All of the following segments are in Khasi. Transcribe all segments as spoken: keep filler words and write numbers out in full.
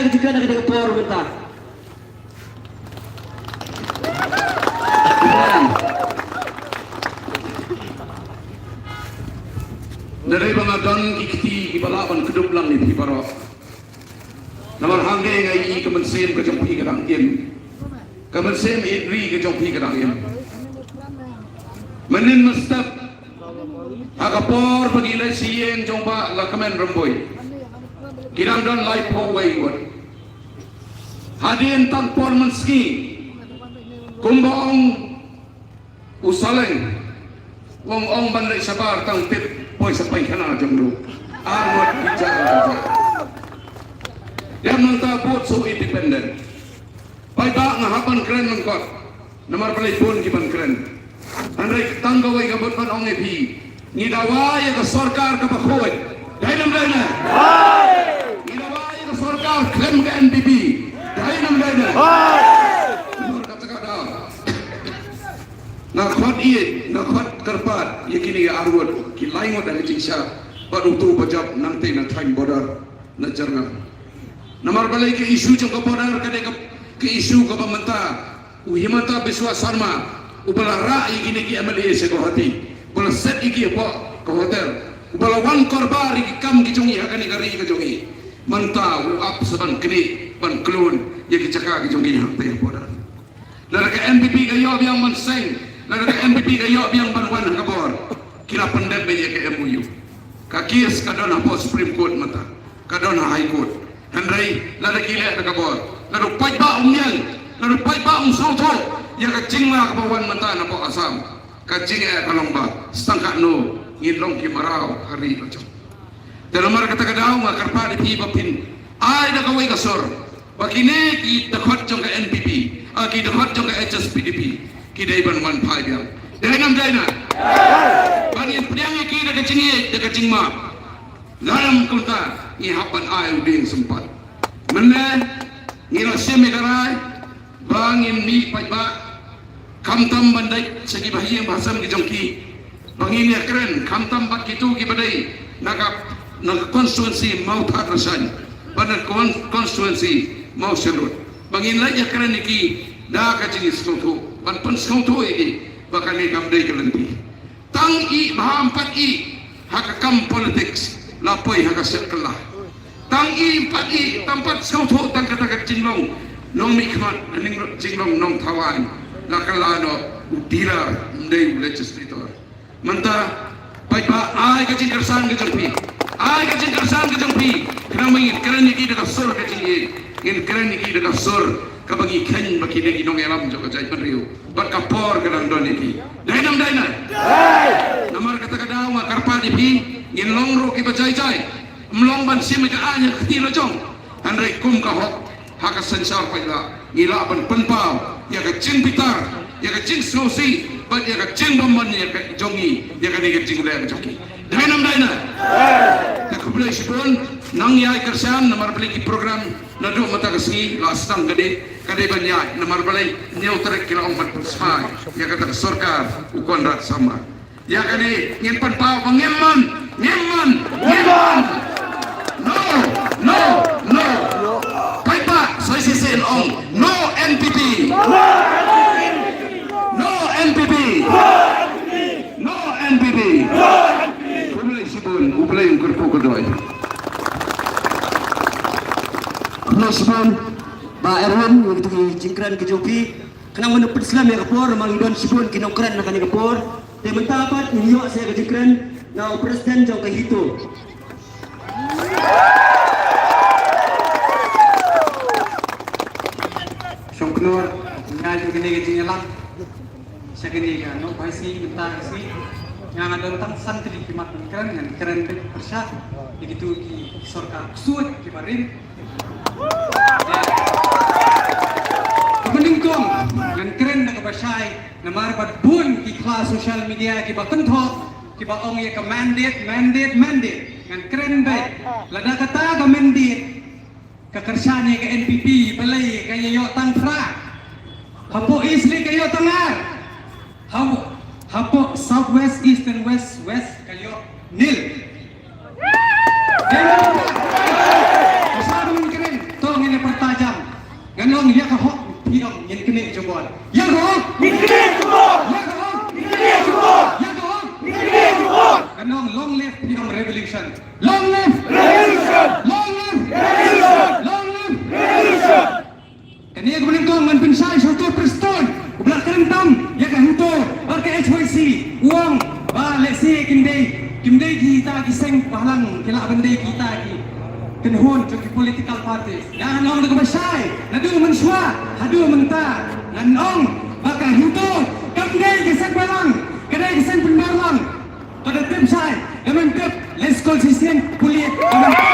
Ka jingkren ha kane ka por mynta. Nga dei ba nga don ki kti kiba lah ban kdup lang ïa phi baroh. Namar hangne nga ïohi ka mynsiem ka jong phi ka dang im. Ka mynsiem ïeit ri ka jong phi ka dang im. Mynnin mynstep ha ka por ba ngi leit sha ïing jong Bah Lahkmen Rymbui, ki dang don laiphew wei ngut. Hadien tang por mynsngi, kumba ong u Saleng, u ong ong ban leit shabar tang tip poi sha paikhana jong u. Ar ngut ki jaka jaka. Ïa mynta bud shu independent. Paidbah, nga hap ban kren lyngkot. Namar balei bun ki ban kren. Hynrei tang kawei ka mut ban ong ïa phi. Ngi dawa ïa ka sorkar kaba khuid. Dei ne ym dei ne? Ngi dawa ïa ka sorkar khlem ka N P P. Dei ne ym dei ne? Namar kata ka daw, nga khot ïeit, nga khot kyrpad ïa kine ki arngut, ki lai ngut ha ka jingshisha bad uto uba jop nangtei na thaiñ border na Jyrngam. Namar balei ka issue jong ka border ka dei ka, ka issue kaba mynta u Himanta Biswa Sarma uba la rah ïa kine ki M L A sha Guwahati, uba la set ïa ki hapoh ka hotel, uba la wan korbar ïa ki kam ki jong ngi ha kane ka ri ka jong ngi. Mynta u ap sa ban knieh ban klun ïa ki jaka ki jong ngi hangtei ha border. Lada ka N P P ka ïoh biang ban seng, lada ka N P P ka ïoh biang ban wan ha ka bor, ki la pyndep beit ïa ka M O U. Ka case ka don hapoh Supreme Court mynta, ka don ha High Court. Hynrei lada ki leh da ka bor, lada u paidbah um ïeng, lada u paidbah um sngewthuh ïa ka jingma kaba wan mynta napoh Assam, ka jingeh ka long ba sa tang katno ngin long ki mraw ha ri la jong. Te namar kata ka daw nga kyrpad ïa phi ba phin ai da kawei ka sur ba kine ki dkhot jong ka N P P, ah, ki dkhot jong ka H S P D P ki dei ban wan phai biang. Dei ne ym dei ne? Ba ngin pdiang ïa ki da ka jingïeit, da ka jingma. Lada ym kumta ngi hap ban ai u dieng sympat. Mynne ngi la shim ïa ka rai ba ngin mih paidbah, khamtam ban dei sha ki bahaïing bahasem ki jong ki, ba ngin ïa kren khamtam bad kito kiba dei na ka, na ka constituency Mawthadraishan bad na ka con-, constituency Mawshynrut, ba ngin leit ïa kren ïa ki da ka jingsngewthuh, ban pynsngewthuh ïa ki ba kane kam dei ka lynti. Tang ih bha ym pat ih ha ka kam politics la poi ha ka shet kylla. Tang ih ym pat ih, tang pat sngewthuh tang kata ka jinglong nongmihkhmat, ka jinglong nongthaw aiñ, la kylla noh u dealer, ym dei u legislator. Mynta paidbah, ai ka jingkyrshan ka jong phi, ai ka jingkyrshan ka jong phi, khnang ba ngin kren ïa ki da ka sur ka jingïeit, ngin kren ïa ki da ka sur kaba ngi kheiñ ba ki dei ki nongïalam jong ka jaitbynriew bad ka por ka dang don ïa ki. Dei ne ym dei ne? Namar kata ka daw nga kyrpad ïa phi, ngin long ruh kiba jai jai, ym long ban shim ïa ka aiñ ha ka kti la jong, hynrei kum ka hok ha ka synshar paidbah ngi lah ban pynpaw ïa ka jingbitar, ïa ka jingsngewsih bad ïa ka jingbymman ïa ka jong ngi ïa kane ka jingleh ka jong ki. Dei ne ym dei ne? Te khublei shibun, nang ïai kyrshan namar balei ki program naduh mynta ka sngi la sdang ka dei, ka dei ban ïaid namar balei hynñiew tarik ki la ong ban pynsmai ïa kata ka sorkar u Conrad Sangma. Ïa kane ngin pynpaw ba ngim mon, ngim mon, ngim mon. No, no, no. Paidbah sa shisien ong no N P P. No N P P. No N P P. Khublei shibun, U Blei un kyrkhu kyrdoh. Khublei shibun Bah Erwin, ïa kito ki jingkren ki jong phi. Khnang ban pynslem ïa ka por, ma ngi don shibun ki nongkren ha kane ka por. Te mynta pat ngin ïoh sa ïa ka jingkren na u President jong ka HITO. Shongknor, nga ïoh kane ka jingïalang sha kane ka Nohbhaisi mynta ka sngi. Nga, nga don tang san tylli ki mat ban kren, ngan kren beit pyrshah ïa kito ki sorkar ksuid kiba rim. Kaba nyngkong ngan kren da kaba shai, namar bad bun ki khla social media kiba kynthoh, kiba ong ïa ka mandate, mandate, mandate. Ngan kren beit, lada kata ka mandate ka kyrshan ïa ka N P P, balei ka ïa ïoh tang phra? Hapoh East Lake ka ïoh tang ar. Hapoh, hapoh South West, East and West, West ka ïoh nil. Dei ne ym dei? Ka sah ba ngin kren, to ngin Ïa ka hok. Ïa ka hok. Ïa ka hok. Kan long long live freedom revolution. Long live. Revolution. Long live. Revolution. Long live. Revolution. Kane ka nyngkong ngan pynshai sha uto u Prestone uba la kren tam ïa ka HITO bad ka HYC, u ong ba lehse kim dei, kim dei kita ki seng bhalang, ki lah ban dei kita ki kynhun jong ki political parties. Ngan ong da kaba shai, naduh mynshuwa haduh mynta ngan ong ba ka HITO kam dei ka seng bhalang, ka dei ka seng pynbor lang. Ka da tip shai, ka men tip, let's call shisien, pule, ka men tip.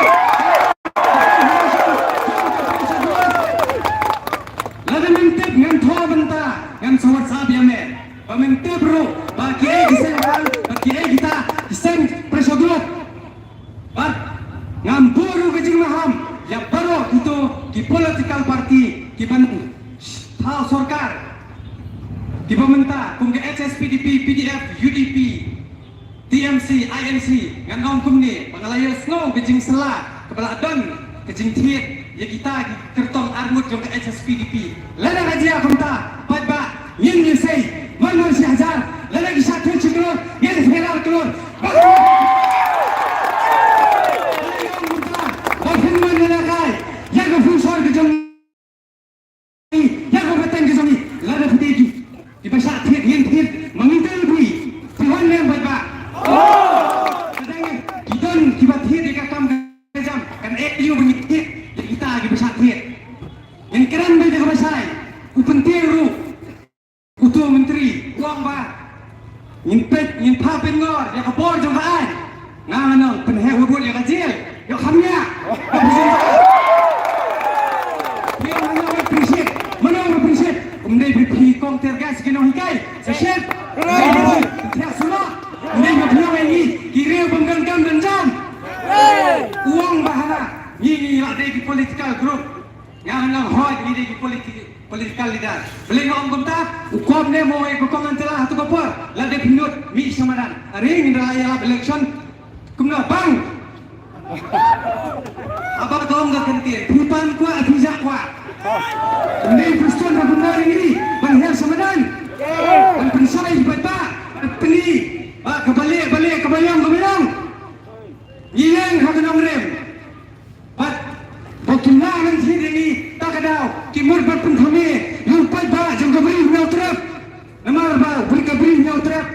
Lada men tip ngan thoh mynta, ngan sa WhatsApp ïa me. Ba men tip ruh ba kiei ki seng bhalang, ba kiei kita ki seng pressure group. Bad ngam buh ruh ka jingmaham ïa baroh kito ki political party kiban thaw sorkar, kiba mynta kum ka HSPDP, PDF, UDP, TMC, INC, ngan ong kumne ba nga la ïohsngew ka jingsylla kaba la don ka jingthied ïa kita ki kyrtong arngut jong ka HSPDP. Lada ka jia kumta, paidbah, ngin ïa sei, man man shi hajar, lada ki shah thied shi klur, ngin thied ar klur. Ba kumta, ba phin man ïa la kai ïa ka future ka jong ngi, ïa ka pateng ka jong ngi, lada phi dei ki, kiba shah thied, ngin thied, ma ngi te phi, phi wan lem paidbah. Lada ngi, ki don kiba thied ïa ka kam ka jam, kan eh ïa u ba ngi thied ïa kita kiba shah thied. Ngin kren beit ïa kaba shai, u pyntieng ruh. Uto u myntri u ong ba ngin peit, ngin phah pynngor ïa ka bor jong ka aiñ. Nga nga nang pynheh wut wut ïa ka jel. Ïoh kham ïa. Phi ong mano ba pynshit, mano ba pynshit. Um dei ba phi kong tear gas ki nonghikai. Sa shit. Um dei ba phi thiah suma. Um dei ba phi ong ïa ngi ki riew bym don kam don jam. U ong ba hana ngi ngi la dei ki political group. Nga nga nang hoi ngi dei ki politi-, political leader. Balei nga ong kumta, u kong ne mo e ko kong antela hatu ko por, la dei pynlut, mih sha madan. Are ngin da la ïalap election. Kumno bang. Haba ka ong ka kyntien, phi pan kwah, phi jah kwah. Ngin dei Prestone ba pynlut ngi, ban hiar sha madan. Ban pynshai bad ba, ban pyni. Ba ka balei, balei, ka bayong, ka bayong. Ngi leng ha ka nongrim. Bad ba kin nang nang thied ïa ngi ta ka daw, ki mut ban pynthame ïa u paidbah jong ka Bri Hynñiewtrep. Namar ba u Bri, ka Bri Hynñiewtrep.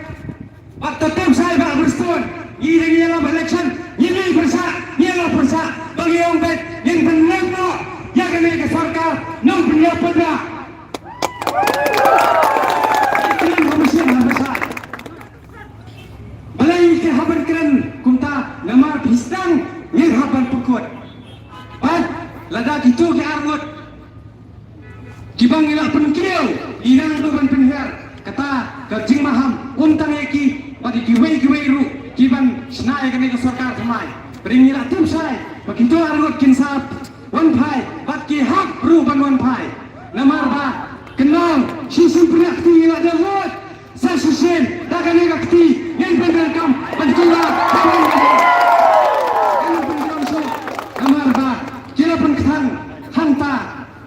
Bad to tip shai ba Prestone, ngi dang ïalap election, ngi mih pyrshah, ngi ïalap pyrshah, ba ngi ong beit ngin pynlong noh ïa kane ka sorkar nongpynïap paidbah. Ngi kren ha mynsiem ha pyrshah. Balei ki hap ban kren kumta, namar phi sdang ngin hap ban pynkut. Bad lada kito ki arngut kiba ngi la pynkiew, ngi nang ruh ban pynhiar. Kata ka jingmaham ym tang ïa ki, bad ïa kiwei kiwei ruh kiban shna ïa kane ka sorkar thymmai. Bad ngi la tip shai ba kito arngut kin sa wan phai, bad ki hap ruh ban wan phai. Namar ba kynmaw, shisien pynïaid kti ngi la dep vote. Sa shisien da kane ka kti ngin pyndonkam ban kylla. Namar ba ki la pynkthang hangta,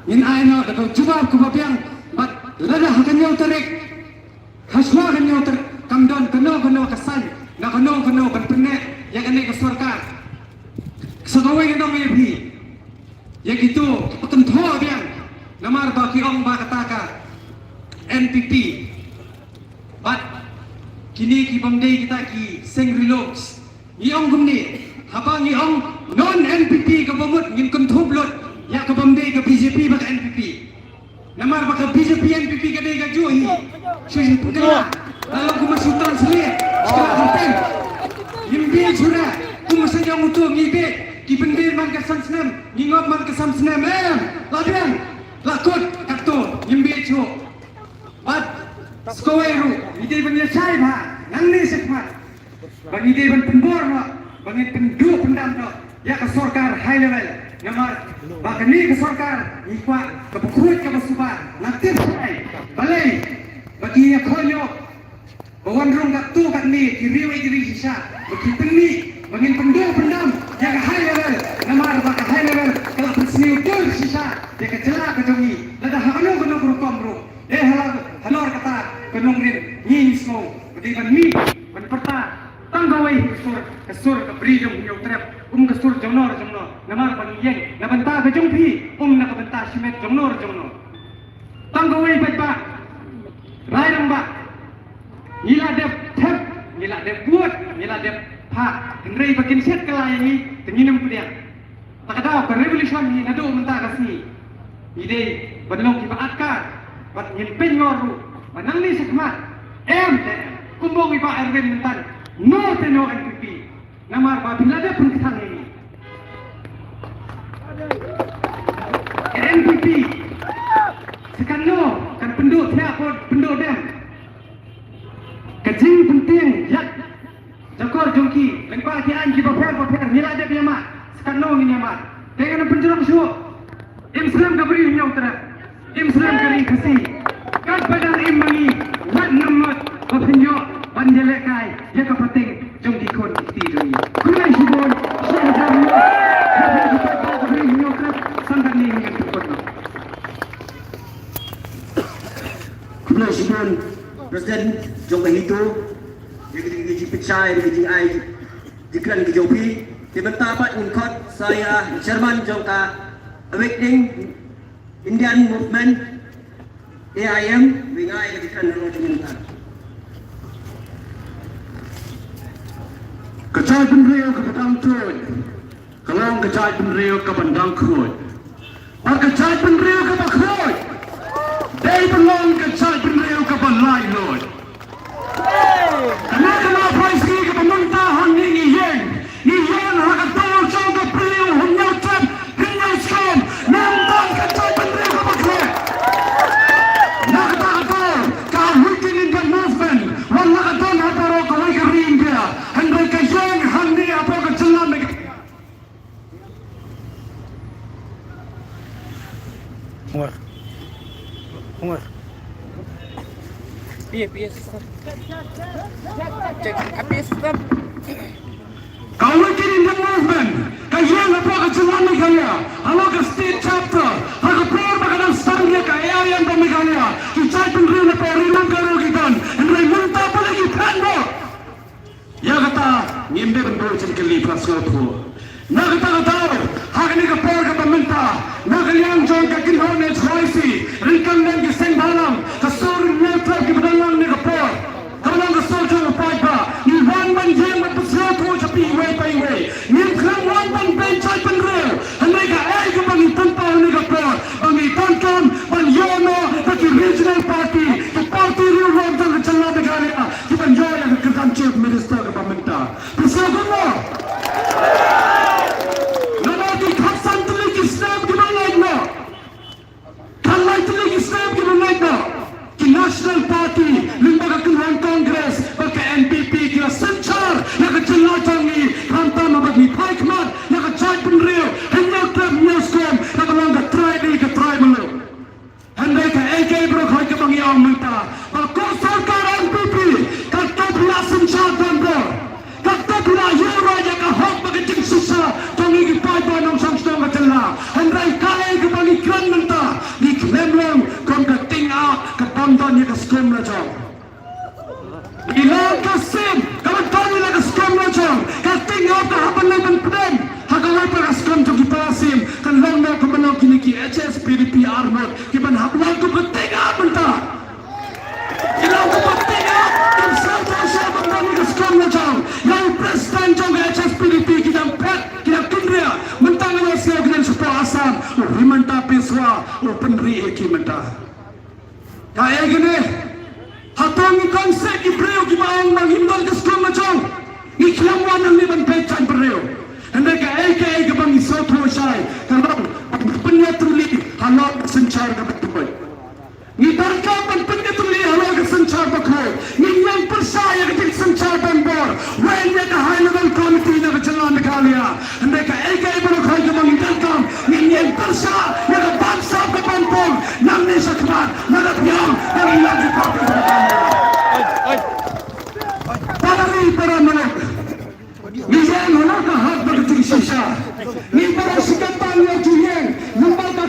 ngin ai noh da ka jubab kaba biang. Bad lada ha ka hynñiew tarik, ha shuwa ka hynñiew tarik, kam don kano kano ka saiñ na kano kano ban pynneh ïa kane ka sorkar. Sa kawei ngan ong ïa phi, ïa kito kiba kynthoh biang, namar ba ki ong ba kata ka NPP. Bad kine ki bym dei kita ki seng rilum. Ngi ong kumne, haba ngi ong non NPP kaba mut ngin kynthup lut ïa ka bym dei ka BJP bad ka NPP. Namar ba ka BJP NPP ka dei kajuh hi. Shu shu pynkylla. La long kumba shu translate. Shu kylla kyrteng. Ngim bieit shuh re. Kumba sha ïa uto ngi bieit. Ki pynbieit man ka san snem, ngi ngop man ka san snem. Em, la biang, la kut, katto, ngim bieit shuh. Bad sa kawei ruh, ngi dei ban ïa shai bha nangne shakhmat. Ba ngi dei ban pynbor noh, ba ngin pynduh pyndam noh ïa ka sorkar high level. Namar ba kane ka sorkar ngi kwah kaba khuid kaba suba. Nga tip shai balei ba ki ïakhun ïoh ba wan rung katto katne ki riew ïeit ri shisha, ba ki pynmih ba ngin pynduh pyndam ïa ka high level. Namar ba ka high level ka la pynsniew dur shisha ïa ka jylla ka jong ngi. Lada ha kano kano ka rukom ruh, eh, jong no. Tang kawei paidbah, rai rangbah, ngi la dep thep, ngi la dep bud, ngi la dep phah. Hynrei ba kin shet kylla ïa ngi, te ngin ym pdiang. Ta ka daw ka revolution hi naduh mynta ka sngi. Ngi dei ban long kiba atkar, bad ngin pynngor ruh ba nangne shakhmat, em te em, kumba ong i Bah Erwin mynta, no te no N P P. Namar ba phi la dep pynkthang ïa ngi. Ka N P P sa katno kan pynduh thiah bad pynduh dem. Ka jingpyntieng ïa ka jakor jong ki lyngba ki aiñ kiba pher ba pher, ngi la dep ïamad, sa katno ngin ïamad. Te ngan pynjrong shuh. Im slem ka Bri Hynñiewtrep, im slem ka Ri Khasi. Katba dang im ma ngi, wat nym mut ba phin ïoh ban ïalehkai ïa ka pateng jong ki khun ki kti jong ngi. Khublei shibun, sha hajar nguh. Khublei shibun, ka Bri Hynñiewtrep, sngewbha ïa ngi ngan pynput noh. Khublei shibun, President jong ka HITO, ïa ka jingpynshai, ïa ka jingai jingkren ka jong phi. Te mynta pat ngin khot sa ïa Chairman jong ka Awakening Indian Movement, A I M, ba in ai ka jingkren halor jong mynta. Ka jaitbynriew kaba dang tuid ka long ka jaitbynriew kaba dang khuid. Bad ka jaitbynriew kaba khuid dei ban long ka jaitbynriew kaba laitluid. Kane ka la poi sngi kaba mynta hangne ngi ïeng, ngi ïeng ha ka dor jong ka briew Hynñiewtrep Hynñiewskum, ngim don ka jaitbynriew kaba khleh. Na kata ka daw ka Awakening Indian Movement wat la ka don ha baroh kawei ka ri India, hynrei ka ïeng hangne hapoh ka jylla Meghalaya. Umar. Umar. Piye, piye, sister. Check, ah, piye, sister. Ka Awakening Indian Movement ka ïeng hapoh ka jylla Meghalaya, halor ka state chapter, ha ka por ba ka dang sdang ïa ka A I M ba Meghalaya, ki jaitbynriew na Ri Lum Garo ki don, hynrei mynta pule ki pynbor. Ïa kata ngim dei ban buh jingkylli, para sngewthuh. Na kata ka daw, ha kane ka por kaba mynta, na ka liang jong ka kynhun H Y C, ryngkat lem ki seng bhalang, ka sur Hynñiewtrep kiba dang lang ne ka por, kaba long ka sur jong u paidbah, ngi wan ban ïeng ban pynsngewthuh sha phi iwei pa iwei. Ngim khlem wan ban beiñ jaitbynriew, hynrei kaei kaba ngi pynpaw ha kane ka por, ba ngi donkam ban ïoh noh da ki regional party, ki party riewlum jong ka jylla Meghalaya, kiban ïoh ïa ka kyrdan Chief Minister kaba mynta. Phi sngew kumno? Namar ki khatsan tylli ki snem kiba leit noh, khatlai tylli ki snem kiba leit noh, ki National Party lyngba ka kynhun Congress bad ka N P P ki la synshar ïa ka jylla jong ngi, khamtam haba ngi phai khmat ïa ka jaitbynriew Hynñiewtrep Hynñiewskum, kaba long ka trai ri ka trai muluk. Hynrei kaei kaei baroh kaba ngi ong mynta, ba ka sorkar N P P katto phi la synshar donbor, katto phi la ïoh rai ïa ka hok bad ka jingshisha jong ngi ki paidbah nongshong shnong ka jylla. Hynrei kaei kaba ngi kren mynta, ngi khlem long kum ka Ting Aap kaba don ïa ka skum lajong. Ngi long ka siem kaba don ïa ka skum lajong. Ka Ting Aap ka hap ban leit ban pdeng ha kawei pat ka skum jong ki para siem, kan long noh kumba long kine ki H S P D P arngut kiban hap long kum ka Ting Aap mynta. Ki long kum ka Ting Aap, kim sngewthuh shuh ban don ïa ka skum lajong. Ïa u president jong ka H S P D P ki dang phet, ki dang kynriah. Mynta nga la sngew ki dang shapoh Assam, u Himanta Biswa u pynrieh ïa ki mynta. Kaei kane? Hato ngi don seh ki briew kiba ong ba ngim don ka skum lajong? Ngi khlem wan hangne ban beit jaitbynriew. Hynrei kaei kaei kaba ngi sngewthuh shai ka long ban pynïatylli halor ka synshar kaba khuid. Ngi donkam ban pynïatylli halor ka synshar bakhuid. Ngin ïeng pyrshah ïa ka jingsynshar donbor. Wei ïa ka High Level Committee na ka jylla Meghalaya. Hynrei kaei kaei baroh kaba ngi donkam, ngin ïeng pyrshah ïa ka bamsap ka bamtung nangne shakhmat, na ka biang ba ngin ïeng ki party. Para ri para muluk, ngi ïeng halor ka hok bad ka jingshisha. Ngi baroh shi katta ngi la ju ïeng lyngba ka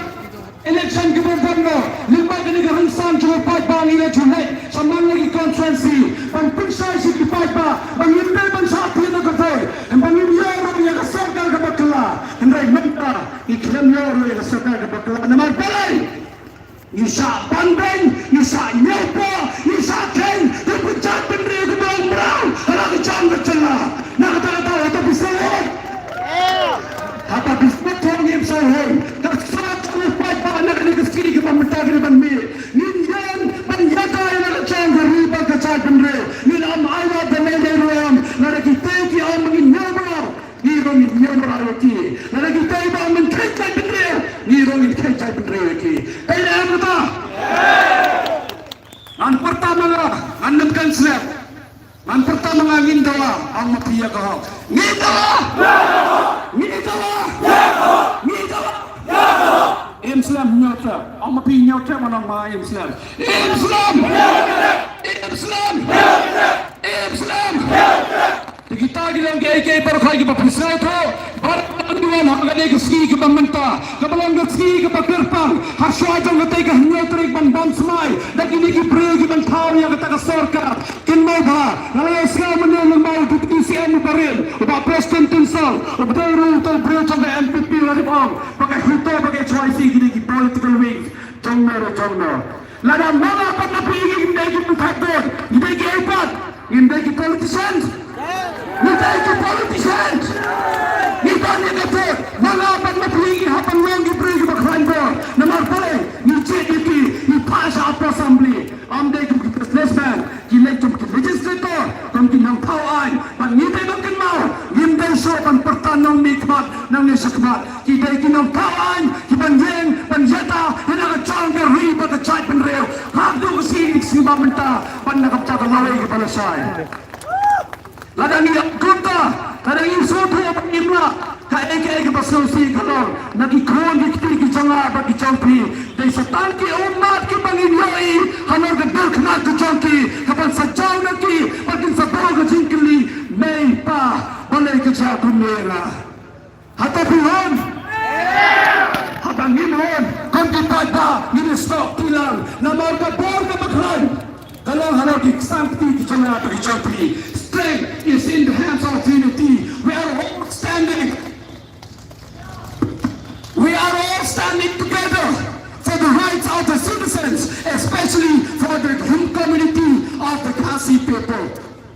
election kaba bun noh, lyngba kane ka rynsan jong u paidbah ngi la ju leit sha man la ki constituency ban pynshai sha ki paidbah ba ngim dei ban shah thied noh ka vote, ban ngin ïoh ruh ïa ka sorkar kaba kylla. Hynrei mynta ngi khlem ïoh ruh ïa ka sorkar kaba kylla. Namar balei? Ngi shah ban beiñ, ngi shah ñiewpoh, ngi shah kheiñ, te pynjah pynriew ka bang mraw ha la ka jong ka jylla. Na kata ka daw hato phi sngewthuh? Hato phi sngewthuh? Ngim sngewthuh. Ka sngewthuh ka paidbah na kane ka sngi kaba mynta ka dei ban mih. Ngin ïeng ban ïada ïa la ka jong ka ri bad ka jaitbynriew. Ngin ym ai wad da lei lei ruh em. Lada kitei ki ong ba ngin ñiew mraw, ngi ruh ngin ñiew mraw ïa ki. Lada kitei ba ong ban kheiñ jaitbynriew, ngi ruh ngin kheiñ jaitbynriew ïa ki. Kaei da em kata? Ngan pyrta ma nga, ngan nym kan slem. Ngan pyrta ma nga, ngin dawa, ong ma phi, ïa ka hok. Ngin dawa! Ngin dawa! Ngin dawa! Im slem, ñiew trep. Ong ma phi, ñiew trep, ma nong ma im slem. Im slem! Im slem! Im slem! Te kita ki long kiei kiei baroh kiba phi sngewthuh, baroh kiba wan ha kane ka sngi kaba mynta, kaba long ka sngi kaba kyrpang, ha shuwa jong katei ka hynñiew tarik ban ban smai da kine ki briew kiban thaw ïa kata ka sorkar. Kynmaw ba nga la ïohsngew mynne lyngba u Deputy C M uba rim, u Bah Prestone Tynsong, uba dei ruh uta u briew jong ka N P P, la dep ong ba ka HITO bad ka H Y C ki dei ki political wings jong no re jong no. Lada ma nga bad ma phi ngim dei ki muthathut, ngi dei kiei pat? Ngim dei ki politicians? Ngi dei ki politicians. Ngi don ïa ka vote. Ma nga bad ma phi ngi hap ban long ki briew kiba khlaiñ bor. Namar balei? Ngi jied ïa ki, ngi phah sha Upper Assembly. Ym dei kum ki businessman, ki leit kum ki legislator, kum ki nongthaw aiñ. Bad ngi dei ban kynmaw, ngim dei shuh ban pyrta nongmihkhmat khmat nangne sha khmat. Ki dei ki nongthaw aiñ kiban ïeng ban ïada ïa la ka jong ka ri bad ka jaitbynriew. Haduh ka sngi, ka sngi ba mynta bad na ka bynta ka lawei kaba lashai. Lada ngi ïa kumta, lada ngi sngewthuh ba ngim lah, kaei kaei kaba sngewsih ka long na ki khun ki kti ki jong nga bad ki jong phi. Dei sa tang ki ummat kiba ngin ïohi halor ka dur khnat ka jong ki, kaban sa jaw na ki bad kin sa buh ka jingkylli, mei pa, balei ka jia kumne ïa nga? Hato phi hun? Haba ngim hun, kum ki paidbah ngin ïa snoh kti lang. Namar ka bor kaba khlaiñ ka long halor ki ksang kti ki jong nga bad ki jong phi. Strength is in the hands of unity. We are all standing. We are all standing together for the rights of the citizens, especially for the community of the Khasi people.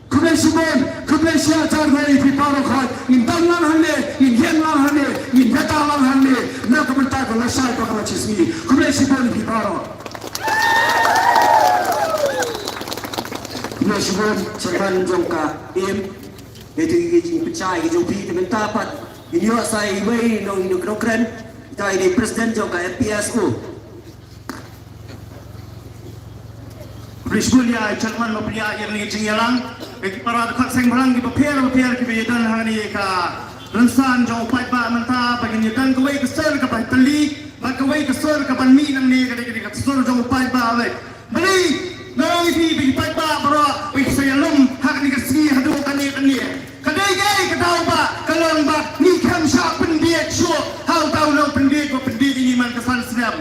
Khublei shibun, khublei shihajar ïa phi baroh khoit. Ngin don lang hangne, ngin ïeng lang hangne, ngin ïada lang hangne na ka bynta ka lashai bad ka lashisngi. Khublei shibun ïa phi baroh. Khublei shibun chairman jong ka im. Ïa kito ki jingpynshai ki jong phi, te mynta pat ngin ïoh sa iwei nong, nong kren. Ita i dei president jong ka M P S O. Khublei shibun ïa i chairman ba pynïaid ïa kane ka jingïalang. Ïa ki para dkhot seng bhalang kiba pher ba pher kiba ïadon hangne ïa ka rynsan jong u paidbah mynta ba ngin ïadon kawei ka sur kaba tylli bad kawei ka sur kaban mih nangne, ka dei, ka dei ka sur jong u paidbah. Balei? Nga ong ïa phi ba ki paidbah baroh ba ki sa ïalum ha kane ka sngi haduh kane kane. Ka dei kaei ka daw ba ka long ba ngi khlem shah pynbiej shuh ha uta u nongpynbiej ba pynbiej ïa ngi man ka san snem.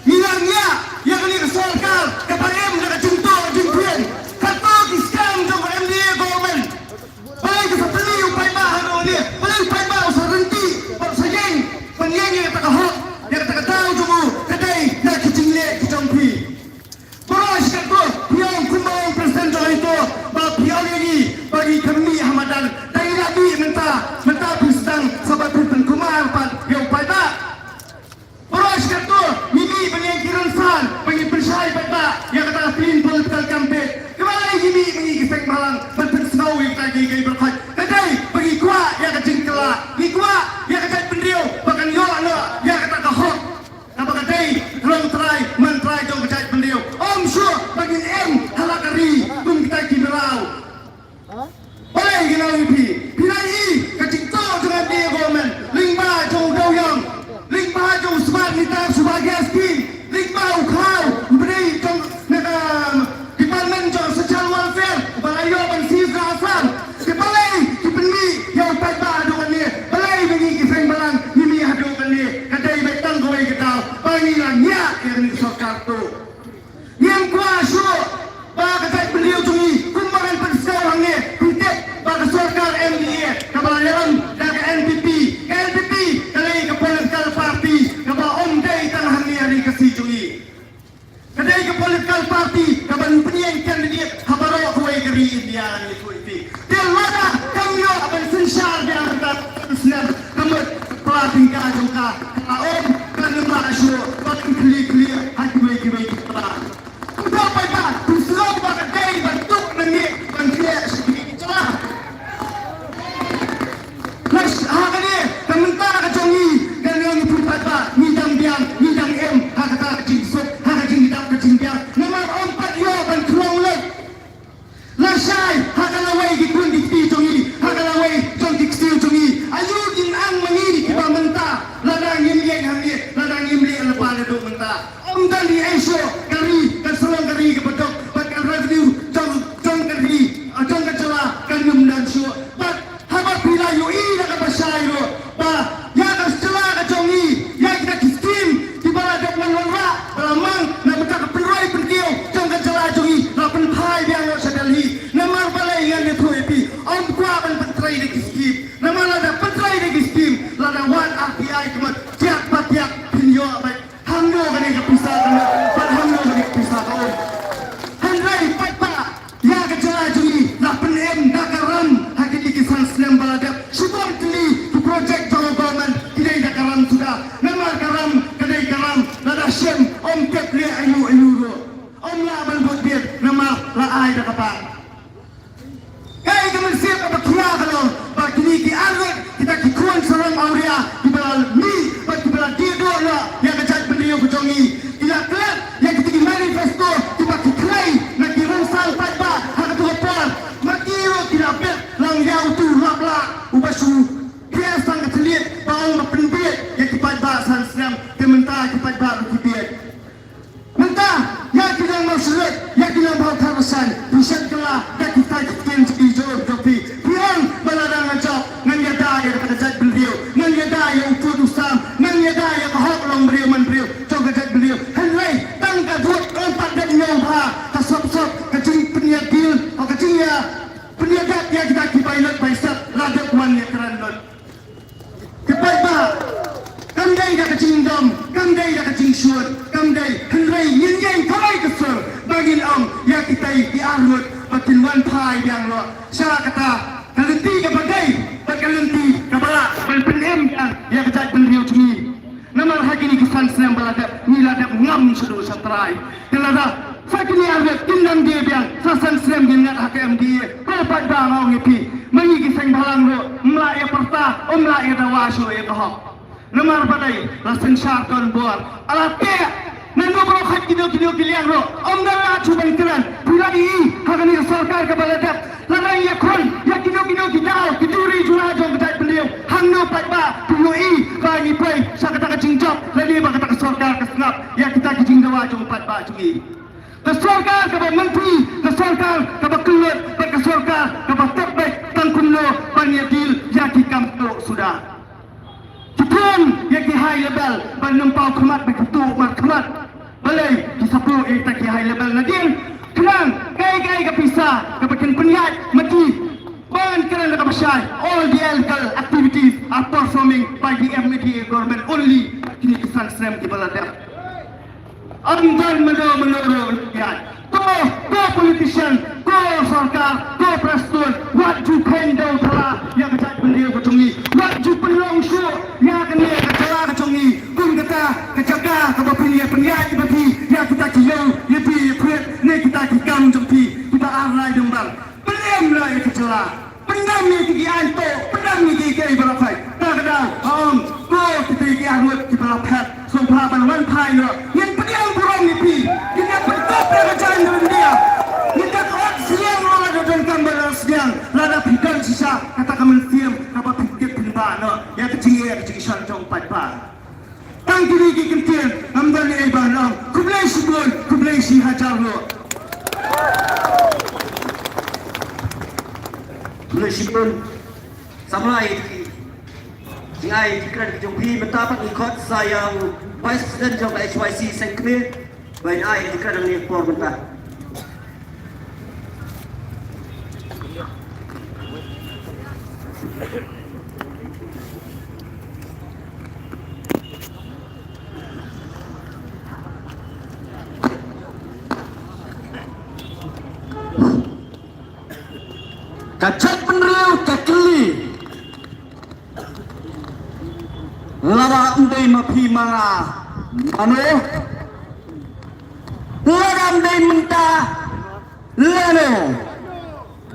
Ngi la ngiah ïa kane ka sorkar kaba im da ka jingtuh jingphieng. Kato ki scam jong ka M D A government. Balei ka sa pynlong u paidbah haduh ne? Balei u paidbah u sa ryntih bad u sa ïeng ban ïeng ïa kata ka hok, ïa kata ka daw jong u? Ka dei na ki jingleh ki jong phi. Baroh shi katto phi ong kumba ong president jong ito ba phi ong ïa ngi ba ngi khlem mih ha madan. Dei la mih mynta, mynta phi sdang sa ba phi pynkulmar pat ïa u paidbah. Baroh shi katto ngi mih ban ïeng ki rynsan ba ngi pynshai paidbah ïa kata ka clean political campaign. Kaba lai ngi mih ba ngi ki seng bhalang ban pynsngew ïa kita ki, ki baroh khoit. Ka dei ba ngi kwah ïa ka jingkylla, ngi kwah ïa ka jaitbynriew ba kan ïoh noh ïa kata ka hok. Kaba ka dei ka longtrai mantrai jong ka jaitbynriew. Ym shuh ba ngin im ha la ka ri kum kita ki mraw. Balei ngi la ïohi? Phi la ïohi ka jingtuh jong ka M D A government lyngba jong u dewïong, lyngba jong u smart meter, suba gas scheme, lyngba u khlaw u bri jong na ka department jong social welfare uba la ïoh ban seize na Assam. Te balei ki pynmih ïa u paidbah haduh kane? Balei ba ngi ki seng bhalang ngi mih haduh kane? Ka dei ba tang kawei ka daw ba ngi la ngiah ïa kane ka sorkar tuh. Ngim kwah shuh ba ka jaitbynriew jong ngi kumba ngan pynsngew hangne, phi tip ba ka sorkar M D A kaba la ïalam da ka N P P, ka N P P ka dei ka political party kaba ym dei tang hangne ha ri Khasi jong ngi. Ka dei ka political party kaban pynïeng candidate ha baroh kawei ka ri India, ngan ïathuh ïa phi. Te lada kam ïoh ban synshar biang mynta, snem ka mut pla tyngka jong ka, ka la ong kan ym lah shuh ban khlieh khlieh ha kiwei kiwei ki pla. Kumta paidbah, to sngew ba ka dei ban tuk na ngi ban khlieh sha ki jylla. Lashai ha kane ka mynta ka jong ngi, ka jong ngi phi paidbah, ngi dang biang, ngi dang im ha kata ka jingsuk, ha ka jingdap ka jingbiang. Namar ym pat ïoh ban khlong leit. Lashai ha ka lawei ki khun ki kti jong ngi, ha ka lawei jong ki ksiew jong ngi. Aïu kin ang ma ngi kiba mynta, lada ngim ïeng hangne, lada ngim leh lypa naduh mynta. Ym don ei ei shuh, ka ri kan sa long ka ri kaba duk bad ka revenue jong, jong ka ri, jong ka jylla kan ym don shuh. Bad haba phi la ïohi da kaba shai ruh ba ïa ka jylla ka jong ngi, ïa kita ki skim kiba la dep ngan wanrah, ba la mang na bynta ka pynroi pynkiew jong ka jylla jong ngi, la pynphai biang noh sha Delhi. Namar balei? Ngan ïathuh ïa phi, ym kwah ban pyntrei da ki skim. Namar lada pyntrei da ki skim, lada wad R T I ka mut, tiak pa tiak phin ïoh beit. Hangno kane ka pisa ka mut bad hangno kane ka pisa ka um. Hynrei paidbah, ïa ka jylla jong ngi la pynim da ka ram ha kine ki san snem ba la dep. Shibun tylli ki project jong ka government ki dei da ka ram suda. Namar ka ram ka dei ka ram, lada shim ym tip leh aïu aïu ruh. Ym lah ban bud bit namar la ai da ka bank. Kaei ka mynsiem kaba khia ka long ba kine ki arngut, kita ki khun sarong awria kiba la mih bad kiba la die duh noh ïa ka jaitbynriew ka jong ngi, ki la klet ïa kita ki manifesto kiba ki khlei na ki rynsan paidbah ha kato ka por. Ma ki ruh ki la bit lang ïa uto u Raplah uba shu pher sang ka thylliej ba ong ba pynbieit ïa ki paidbah san snem. Te mynta ki paidbah ruh ki bieit. Mynta ïa ki nong Mawshynrut, ïa ki nong Bhawa Tharmashan, phi shet kylla da kita ki ktien jong phi. Phi ong ba lada ngan jop, ngan ïada ïa kata ka jaitbynriew, ngan ïada ïa u pud u sam, ngan ïada ïa ka hok long briew man briew jong ka jaitbynriew. Hynrei tang ka vote ka long pat dep ñiewbha, ka sop sop ka jingpynïadil, ka jingïa pynïadap ïa kita ki bai lut bai sep la dep wan ïakren lut. Ki paidbah, kam dei da ka jingdom, kam dei da ka jingshun, kam dei, hynrei ngin ïeng kawei ka sur ba ngin ong ïa kitai ki arngut ba kin wan phai biang noh sha kata ka lynti kaba dei bad ka lynti kaba lah ban pynim biang ïa ka jaitbynriew jong ngi. Namar ha kine ki san snem ba la dep, ngi la dep ngam shaduh shatrai. Te lada sa kine arngut kin nang die biang, sa san snem ngin ngat ha ka M D A. Ko paidbah, nga ong ïa phi, ma ngi ki seng bhalang ruh ym lah ïa pyrta, ym lah ïa dawa shuh ïa ka hok. Namar ba dei la synshar don bor. Ala te naduh baroh khat kino kino ki liang ruh ym da lah shuh ban kren. Phi la ïohi ha kane ka sorkar kaba la dep, la nang ïakhun ïa kino kino ki daw, ki duri jura jong ka jaitbynriew. Hangno paidbah phi ïohi ba ngi poi sha kata ka jingjop lane ba kata ka sorkar ka sngap ïa kita ki jingdawa jong paidbah jong ngi? Ka sorkar kaba mynta, ka sorkar kaba kyllut bad ka sorkar kaba tep beit tang kumno ban ïa deal ïa ki kam tuh suda. Ki khun ïa ki high level ban nym paw khmat bad ki tuh markhmat. Balei ki sapu ïa kita ki high level nadien? Khnang kaei kaei ka pisa kaba kin pynïaid ma ki. Ban kren da kaba shai, all the illegal activities are performing by the M D A government only. Kine ki san snem kiba la dep. Ym don mano mano ruh ïa. Ko, ko politician, ko sorkar, ko Prestone, wat ju kheiñ dew thala ïa ka jaitbynriew ka jong ngi. Wat ju pynlong shuh ïa kane ka jylla ka jong ngi kum kata ka jaka kaba pynïaid pynïaid ba phi ïa kita ki ïew ïa phi ïa phi ne kita ki kam jong phi kiba ar lai dang bang. Pyndam la ïa ka jylla. Pyndam ïa ki aiñ tuh, pyndam ïa ki kiei baroh kai. Ta ka daw, ha ong ko kita ki arngut kiba la phet. Sngewbha ban wan phai noh. Ngin pdiang burom ïa phi. Ngin ïa pynkup ïa ka jain India. Ngin da ot sniang lada donkam ban ot sniang. Lada phi don shisha kata ka mynsiem kaba phi tip pynbha noh ïa ka jingeh ka jingshon jong paidbah. Tang kine ki kyntien, ngam don ei ba long. Khublei shibun, khublei shi hajar nguh. Khublei shibun. Samla ïa ki jingai ki kren ki jong phi, mynta pat ngi khot sa ïa u Vice President jong ka H Y C Seng Kmie. Ba in ai ki kren hangne por mynta. Ka jaitbynriew ka kylli. Lada ym dei ma phi ma nga mano? Lada ym dei mynta lano?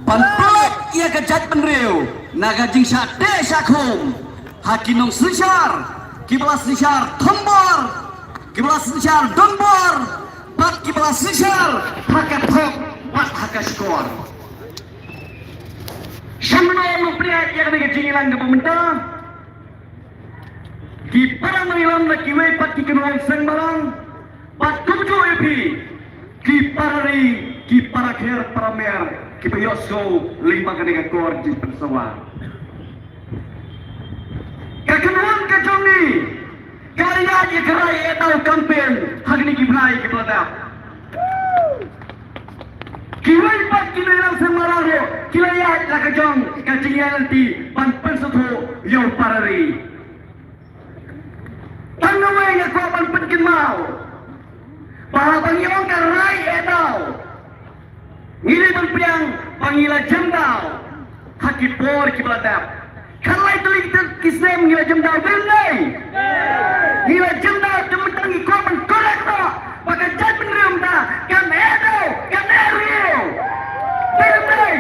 Ban pynlait ïa ka jaitbynriew na ka jingshah teh shah khum ha ki nongsynshar kiba la synshar thombor, kiba la synshar donbor bad kiba la synshar ha ka thok bad ha ka shkor. Sngewbha ngi pdiang ïa kane ka jingïalang kaba mynta. Ki para nongïalam na kiwei pat ki kynhun seng balang bad kumjuh ïa phi ki para ri, ki para kher para mer kiba ïohsngew lyngba kane ka kor jingpynsawa. Ka kynhun ka jong ngi ka la ïaid ïa ka rai eh daw campaign ha kine ki bnai kiba la dep. Kiwei pat ki nongïalam seng balang ruh ki la ïaid la ka jong ka jingïaid lynti ban pynsngewthuh ïa u para ri. Tang kawei nga kwah ban pynkynmaw ba haba ngi ong ka rai eh daw, ngi dei ban pdiang ba ngi la jem daw ha ki por kiba la dep. Khatlai tylli ki snem ngi la jem daw, dei ne em dei? Ngi la jem daw, te mynta ngi kwah ban correct noh ba ka jaitbynriew mynta kan eh daw, kan eh riew. Dei ne em dei?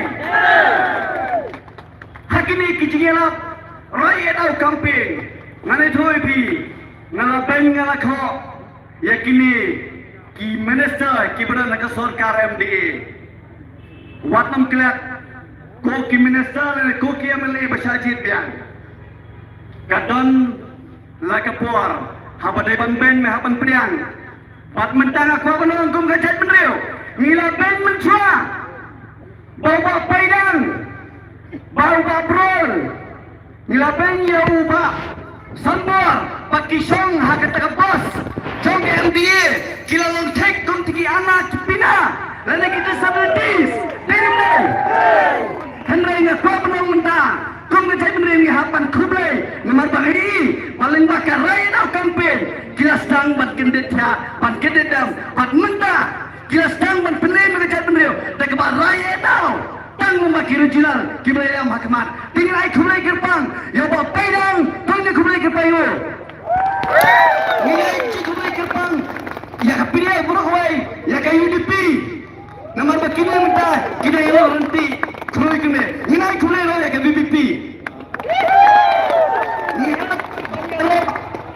Ha kine ki jingïalap rai eh daw campaign, ngan ïathuh ïa phi, nga la beiñ nga la khoh ïa kine ki minister kiba don ha ka sorkar M D A. Wat nym klet, ko ki minister lane ko ki M L A ba shah jied biang. Ka don la ka por haba dei ban beiñ me hap ban pdiang. Bad mynta nga kwah ban ong kum ka jaitbynriew, ngi la beiñ mynshuwa ba u Bah Paidang, ba u Bah Brol, ngi la beiñ ïa u Bah Sanbor, bad ki shong ha kata ka bos jong ka M D A, ki la long thik kum ki ana ki pina lane ki disabilities. Dei ne em dei? Hynrei nga kwah ban ong mynta kum ka jaitbynriew ngi hap ban khublei namar ba ngi i ba lyngba ka rai eh daw campaign ki la sdang ban kyndit thiah, ban kyndit dem, bad mynta ki la sdang ban pynneh ïa ka jaitbynriew da kaba rai eh daw. Tang namar ki regional kiba la ïalam ha khmat. Te ngin ai khublei kyrpang ïa u Bah Paidang, to ngin ai khublei kyrpang ïa u. Ngin ai khublei kyrpang ïa ka P D I baroh kawei, ïa ka U D P. Namar ba kine mynta ki dei ïa u rynti khlur kine. Ngin ai khublei ruh ïa ka V P P. Ngin ai khublei ruh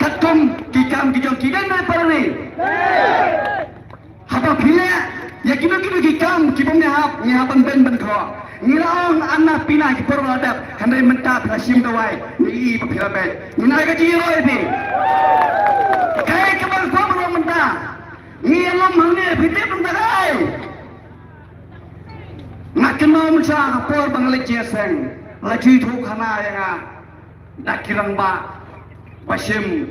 katkum ki kam ki jong ki, dei ne em dei para ri? Haba phi leh ïa kino kino ki kam kiba ngi hap, ngi hap ban beiñ ban khoh. Ngi la ong ana pina ki por ba la dep, hynrei mynta phi la shim dawai, ngi i ba phi la beit. Ngi na ka jingïaroh ïa phi. Kaei kaba nga kwah ban ong mynta, ngi ïalum hangne, phi tip mynta kaei? Nga kynmaw mynta ka por ba nga leit jingïaseng, la ju ïathuh khana ïa nga da ki rangbah ba shim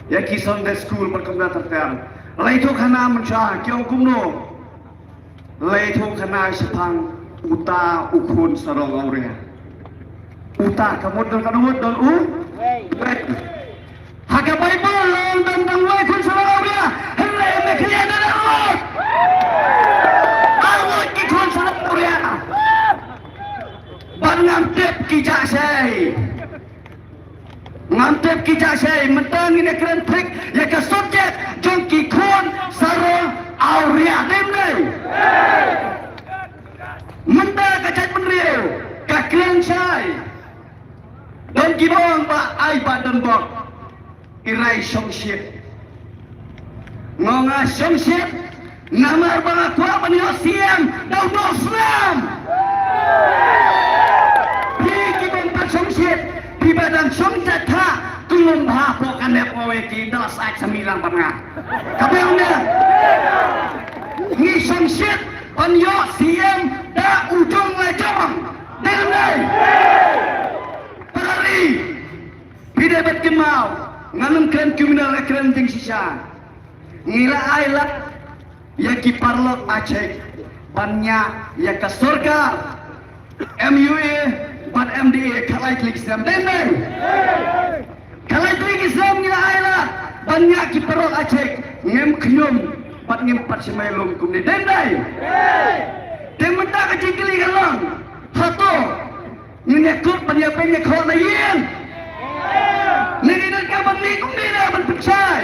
ïa ki Sunday school bad kumta ter ter. La ïathuh khana mynta ki ong kumno? La ïathuh khana shaphang uta u khun sarong awria. Uta ka mut don, ka mut don u? Ha ka Baibl la ong don tang uwei khun sarong awria. Hynrei me khlieh don arngut. Arngut ki khun sarong awria. Bad ngam tip ki jahshai. Ngam tip ki jahshai, mynta ngin ïa kren thik ïa ka subject jong ki khun sarong awria, dei ne em dei? Mynta ka jaitbynriew ka kren shai. Don kiba ong ba ai ba don bok, i rai shongshit. Nga ong nga shongshit namar ba nga kwah ban ïoh C M da u Nohsnam. Phi ki bym pat shongshit, phi ba dang shong jatha, khlem bha hapoh ka nep, oi ki da la sait sa milang bad nga. Ka biang ne? Ngi shongshit ban ïoh C M da u jong la jong. Dei ne em dei? Para ri. Phi dei ban kynmaw, ngan ym kren criminal, nga kren jingshisha. Ngi la ai lad ïa ki paralok Achik ban ñiah ïa ka sorkar, M U A bad M D A, khatlai tylli ki snem, dei ne em dei? Khatlai tylli ki snem ngi la ai lad ban ñiah ki paralok Achik, ngim khñium bad ngim pat shim ei lum kumne, dei ne em dei? Te mynta ka jingkylli ka long, Hato ngin ïa kut ban ïa pynïakhoh na ïing? Ne ngi donkam ban mih kumne leh ban pynshai?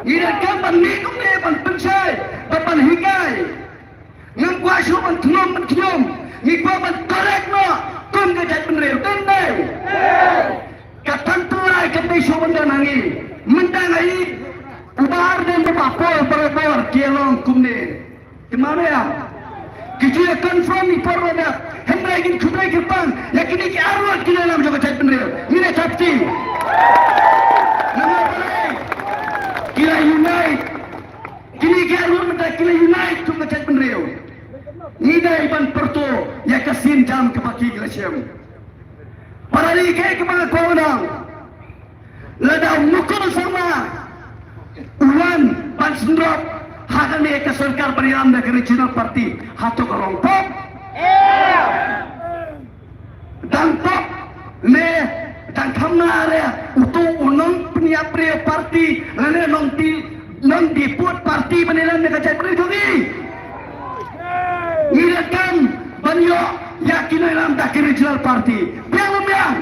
Ngi donkam ban mih kumne ban pynshai bad ban hikai. Ngam kwah shuh ban khñium ban khñium. Ngi kwah ban correct noh kum ka jaitbynriew. Dei ne em dei? Ka tang tynrai kam dei shuh ban don ha ngi. Mynta nga ïohi u Bah Ardent bad u Bah Paul barabor ki ïa long kumne. Ki mane ïa. Ki ju ïa confront i por ba dap. Hynrei ngin khublei kyrpang ïa kine ki arngut ki nongïalam jong ka jaitbynriew. Ngin ïa thap kti. Namar balei? Ki la unite. Kine ki arngut mynta ki la unite kum ka jaitbynriew. Ngi dei ban pyrto ïa ka sienjam kaba ki la shem. Para ri, kaei kaba nga kwah ban ong. Lada u Mukul Sangma u wan ban sngewthuh ha kane ka sorkar ban ïalam da ka regional party, hato ka long pop? Dang pop ne dang kham na re uto u nongpynïap briew party lane nongdie, nongdie pud party ban ïalam da ka jaitbynriew jong ngi? Ngi donkam ban ïoh ïa ki nongïalam da ki regional party. Biang ne ym biang?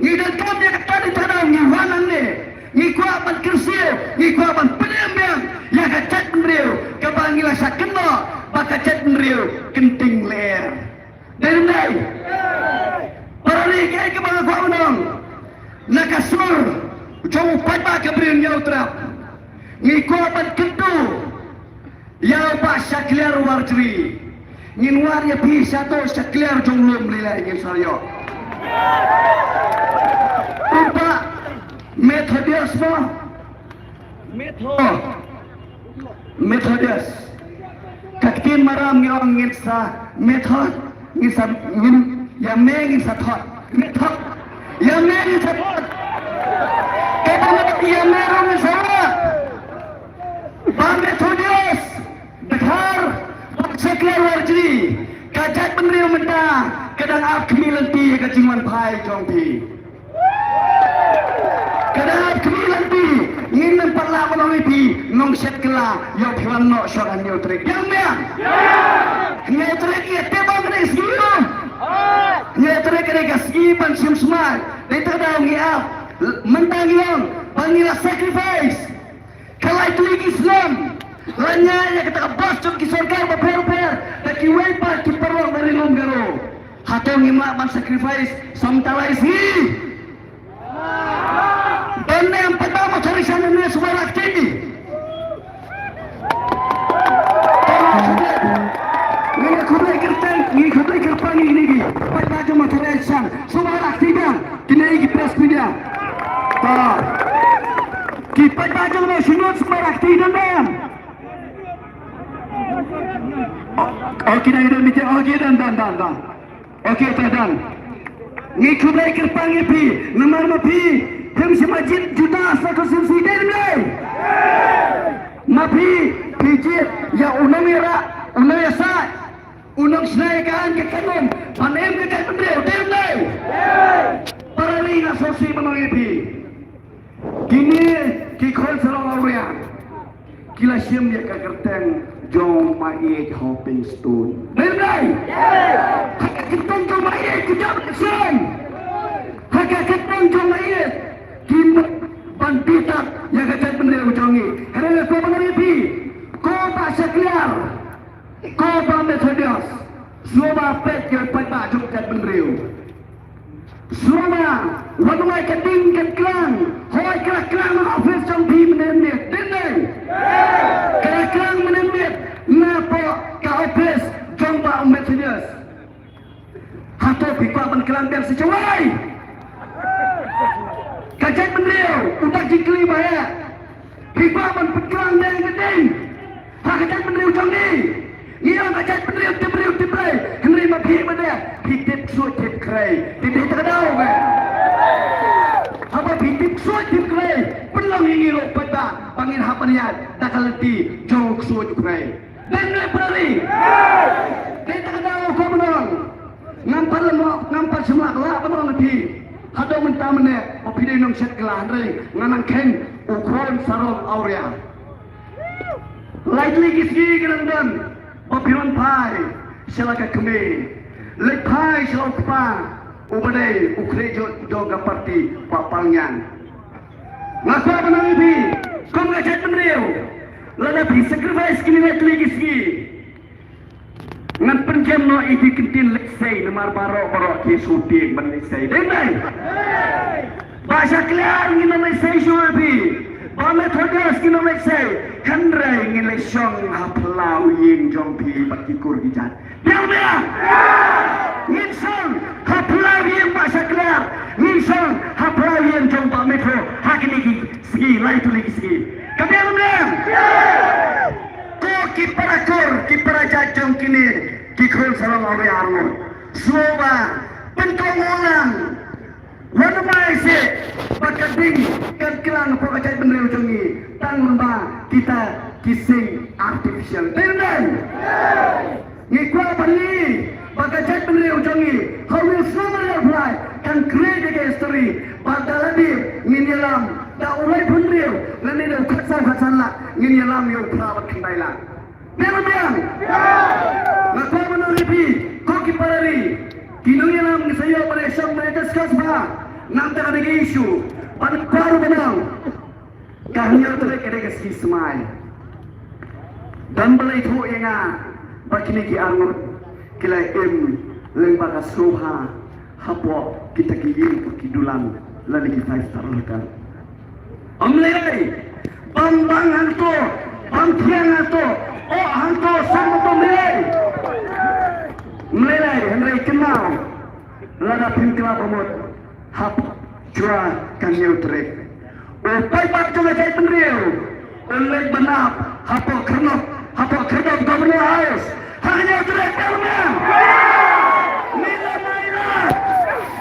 Ngi donkam ïa kata, dei ta ka daw ngi wan hangne. Ngi kwah ban kyrsiew, ngi kwah ban pynbiang ïa ka jaitbynriew kaba ngi la shah kynnoh ba ka jaitbynriew kynting lyer. Dei ne ym dei? Para ri, kaei kaba nga kwah ban ong. Na ka sur jong u paidbah ka Bri u Hynñiewtrep, ngi kwah ban kyntu ïa u Bah Shakliar Warjri. Ngin wad ïa phi shato Shakliar jong lum, lei lei ngin sa ïoh. U Bah Methodius mo. Metho. Methodius. Ka ktien Maram ngi ong ngin sa method, ngin sa, ngin ïa me ngin sa thot. Method. Ïa me ngin sa thot. Kata me ïa me ruh ngin sa wad. Bah Methodius Dkhar, Bah Shakliar Warjri, ka jaitbynriew mynta ka dang ap khmih lynti ïa ka jingwan phai jong phi. Ka dang ap khmih lynti, ngin ym pat lah ban ong ïa phi nongshet kylla ïoh phi wan noh shuwa ka hynñiew tarik. Biang biang. Hynñiew tarik ïa te ba ka dei sngi ïoh. Hynñiew tarik ka dei ka sngi ban shim smai. Dei ta ka daw ngi ap. Mynta ngi ong ba ngi la sacrifice. Ka lai tylli ki snem la ñiah ïa kata ka bos jong ki sorkar bapher bapher da kiwei pat ki paralok na ri lum Garo. Hato ngim lah ban sacrifice sawm tylli sngi? Don ne em paidbah Mawthadraishan ne sumar akti? Ngi khublei kyrteng, ngi khublei kyrpang ïa kine ki paidbah jong Mawthadraishan, sumar akti biang. Kine ki press media. Ta. Ki paidbah jong ngi shu nud sumar akti dang dang. Oh, oh, ki dang dang meeting. Oh, ki dang dang dang dang. Okay, ta dang. Ngi khublei kyrpang ïa phi namar ma phi phim shym la jied juda sa constituency, dei ne em dei? Ma phi phi jied ïa u nongïarap, u nongïasaid, u nongshna ïa ka aiñ ka kainum ban im ka jaitbynriew, dei ne em dei? Para ri, nga sngewsih ban ong ïa phi. Kine ki khun sarong awria ki la shim ïa ka kyrteng jong Maieit Hoping Stone. Dei ne em dei? Ha ka kyrteng jong Maieit ki jam election. Ha ka kyrteng jong Maieit ki mut ban bitar ïa ka jaitbynriew jong ngi. Hynrei nga kwah ban ong ïa phi, ko Bah Shakliar, ko Bah Methodius, sngewbha peit ïa u paidbah jong ka jaitbynriew. Sngewbha, wat wan ai ka ding ka klang. Hooid, ka la klang na office jong phi mynne mynmiet. Dei ne em dei? Ka la klang mynne mynmiet napoh ka office jong Bah Methodius. Hato phi kwah ban klang biang sa shawei? Ka jaitbynriew u dak jingkylli ba heh. Phi kwah ban pynklang ne ka ding ha ka jaitbynriew jong ngi? Ngi ong ka jaitbynriew tip briew tip briew, hynrei ma phi ba dei phi tip ksuid tip khrei. Phi dei ta ka daw ba haba phi tip ksuid tip khrei, pynlong ïa ngi ruh paidbah ba ngin hap ban ïaid da ka lynti jong u ksuid u khrei. Dei ne em para ri? Dei ta ka daw ko ban ong. Ngam pat lyngngoh, ngam pat shym lah ban ong ïa phi. Haduh mynta mynne ba phi dei nongshet kylla, hynrei nga nang kheiñ u khun sarong awria. Lai tylli ki sngi ki nang don ba phi wan phai. sha la ka kmie, leit phai sha la u kpa uba dei u khlieh jong ka party, Bah Palngiang. Nga kwah ban ong ïa phi kum ka jaitbynriew, lada phi sacrifice kine ki sngi, ngan pynjem noh ïa ki kyntien lehse namar baroh baroh ki shu tieng ban lehse. Dei ne em? Bah Shakliar, ngin ym lehse shuh ïa phi. Bah Methodius, ngin ym lehse. Hynrei ngin leit shong ha phyllaw ïing jong phi bad ki kur ki jait. Biang biang. Ngin shong ha phyllaw ïing Bah Shakliar. Ngin shong ha phyllaw ïing jong Bah Metho ha kine ki sngi, lai tylli ki sngi. Ka biang biang. Ko ki para kur, ki para jait jong kine ki khun sarong awria arngut, sngewbha pynkohnguh lang. Wat ym ai seh ba ka ding kan klang hapoh ka jaitbynriew jong ngi tang lyngba kita ki sing artificial. Dei ne em? Ngi kwah ban ïohi ba ka jaitbynriew jong ngi ha u Snow Memorial Fly kan create ïa ka history ba da lade ngin ïalam da u laiphew hynriew lane da u khatsaw khatsan lak, ngin ïalam ïa u phra bad khyndai lak. Biang biang. Nga kwah ban ong ïa phi ko ki para ri, ki nongïalam, ngi sa ïoh ban ïashong ban discuss bha na kata ka dei ka issue. Bad nga kwah ruh ban ong, ka hynñiew tarik ka dei ka sngi smai. Don ba la ïathuh ïa nga ba kine ki arngut ki la im lyngba ka sngewbha hapoh kita ki ïing ki dulan lane ki five star hotel. Ym lei lei. Bam bang hangto, bam thiang hangto, oh hangto, sam hangto, ym lei lei. Ym lei lei, hynrei kynmaw, lada phin kylla ba mut hap jua ka hynñiew tarik, u paidbah jong ka jaitbynriew u leit ban ap hapoh khyrdop, hapoh khyrdop Governor House. Ha ka hynñiew tarik, biang biang. Ngi la mih la,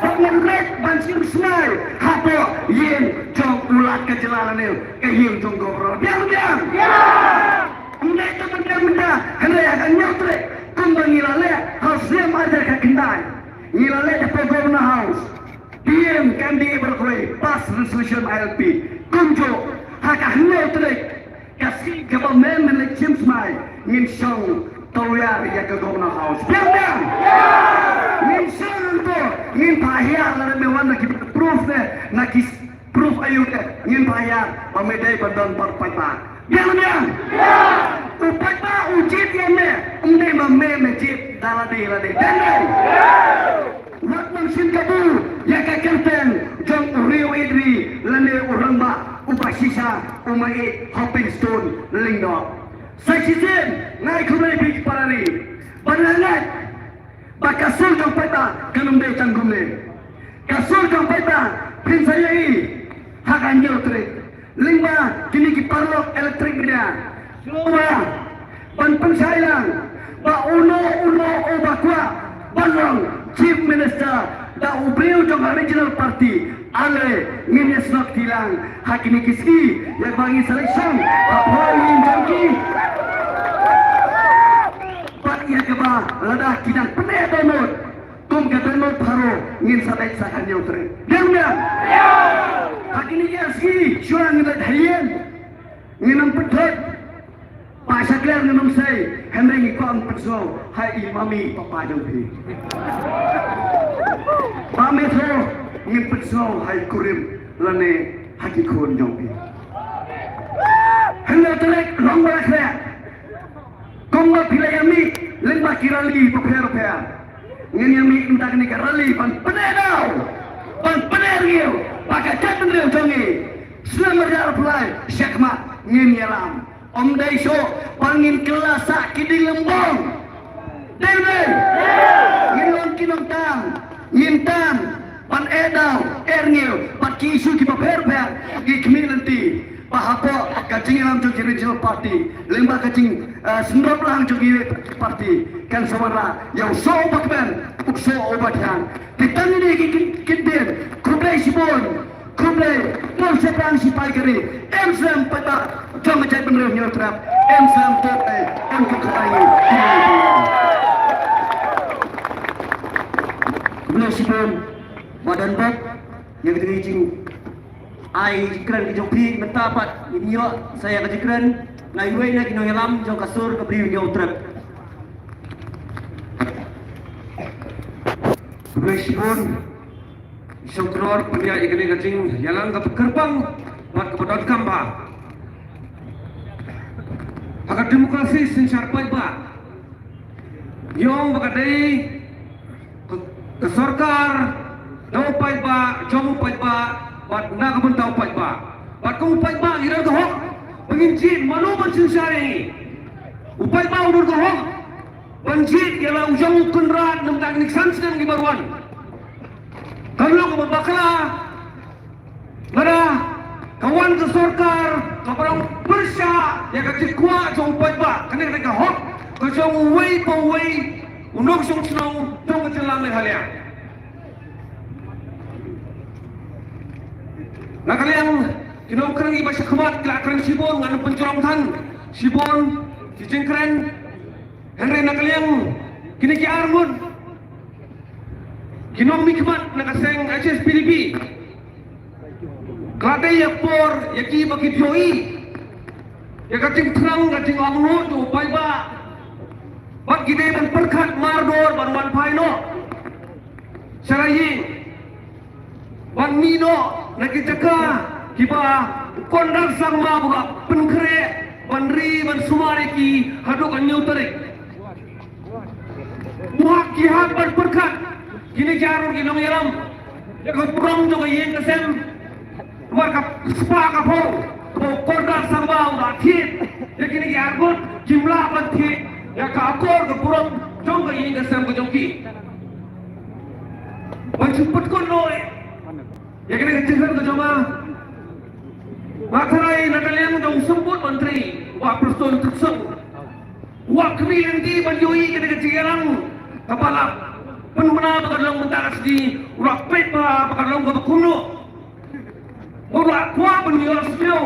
bad ngin leit ban shim smai hapoh ïing jong u Lat ka jylla lane ka ïing jong Governor. Biang biang. Ym dei tang ban biang mynta, hynrei ha ka hynñiew tarik kumba ngi la leh ha u snem ar hajar khatkhyndai, ngi la leit hapoh Governor House. P M ka M D A baroh kawei pass resolution I L P. Kumjuh ha ka hynñiew tarik, ka sngi kaba men men leit shim smai, ngin shong tawiar ïa ka Governor House. Biang biang. Ngin shong hangto, ngin phah hiar, lada me wan na ki proof ne na ki proof aïu te, ngin phah hiar ba me dei ban don bad u paidbah. Biang biang. U paidbah u jied ïa me, ym dei ba me me jied da lade lade. Dei ne em? Wat nang shim kabu ïa ka kyrteng jong u riew ïeit ri lane u rangbah uba shisha, u maieit Hopingstone Lyngdoh. Sa shisien nga ai khublei ïa phi ki para ri. Bad nga ngeit ba ka sur jong paidbah kan ym dei tang kumne. Ka sur jong paidbah phin sa ïohi ha ka hynñiew tarik lyngba kine ki paralok electric media. Sngewbha ban pynshai lang ba uno uno uba kwah ban long Chief Minister da u briew jong ka regional party, ale ngin ïasnoh kti lang ha kine ki sngi ïa kaba ngin sa leit shong ha phyllaw ïing jong ki. Bad ïa kaba lada ki dang pyneh dohnud kum ka dohnud Pharaoh, ngin sa leit sa ka hynñiew tarik. Biang biang. Ha kine ki ar sngi shuwa ngin leit ha ïing, ngin ym pynthut. Bah Shakliar ngin ym sei, hynrei ngi kwah ban pynsngew ha i mummy papa jong phi. Bah Metho ngin pynsngew ha i kurim lane ha ki khun jong phi. Hynñiew tarik long ba la khreh. Kumba phi la ïa mih lyngba ki rally bapher bapher, ngin ïa mih mynta kane ka rally ban pyneh daw, ban pyneh rngiew ba ka jaitbynriew jong ngi snem ar hajar arphew lai shakhmat ngin ïalam. Ym dei shuh ba ngin kylla sah ki dieng lymbong. Dei ne em? Ngin long ki nongtan, ngin tan ban eh daw, eh rngiew bad ki issue kiba pher pher, ki khmih lynti. Ba hapoh ka jingïalam jong ki regional party lyngba ka jing, eh, syndrop lang jong ki party kan sa wanrah ïa u soh uba kmen, u soh uba thiang. Te tang ine ki kin, kin din. Khublei shibun. Khublei, khublei shibun shipai kari. Em slem paidbah jong ka jaitbynriew Hynñiewtrep. Em slem to, eh, em khublei. Khublei shibun. Madan bok, ïa ka jingïaid jing ai jingkren ka jong phi mynta pat ngin ïoh sa ïa ka jingkren na iwei na ki nongïalam jong ka sur ka briew Hynñiewtrep. Bishbun, Shongknor, pynïaid ïa kane ka jingïalang kaba kyrpang bad kaba donkam bha. Ha ka demokrasi synshar paidbah, ïong ba ka dei ka, ka sorkar da u paidbah, jong u paidbah bad na ka bynta u paidbah. Bad kum u paidbah ngi don ka hok ba ngin jied mano ban synshar ïa ngi. U paidbah u don ka hok ban jied ïa la u jong u kynrad na bynta kine ki san snem kiba wan. Kan long kaba bakla lada ka wan ka sorkar kaba dang pyrshah ïa ka jingkwah jong u paidbah. Kane ka dei ka hok ka jong uwei pa uwei u nongshong shnong jong ka jylla Meghalaya. Na ka liang ki nongkren kiba sha khmat ki la kren shibun, ngan pynjrong than shibun ki jingkren. Hynrei na ka liang kine ki arngut ki nongmihkhmat na ka seng H S P D P, ka la dei ïa por ïa ki ba ki ïohi ïa ka jingthrang ka jingong noh jong u paidbah. Bad ki dei ban pyrkhat mardor ban wan phai noh sha la ïing ban mih noh na ki jaka kiba u Conrad Sangma u la pynkhreh ban ri ban sumar ïa ki haduh ka hynñiew tarik. U hap, ki hap ban pyrkhat kine ki arngut ki nongïalam ïa ka burom jong ka ïing ka sem. Namar ka spah ka phew ba u Conrad Sangma u la thied ïa kine ki arngut, kim lah ban thied ïa ka akor ka burom jong ka ïing ka sem ka jong ki. Ban shu pynkut noh ïa kane ka jingkren ka jong nga. Nga tharai na ka liang jong u Symbud Myntri, u Bah Prestone Tynsong, u la khmih lynti ban ïohi ïa kane ka jingïalang kaba la pynbna ba ka long mynta ka sngi, u la peit ba, ba ka long kaba kumno. Ba u la kwah ban ïohsngew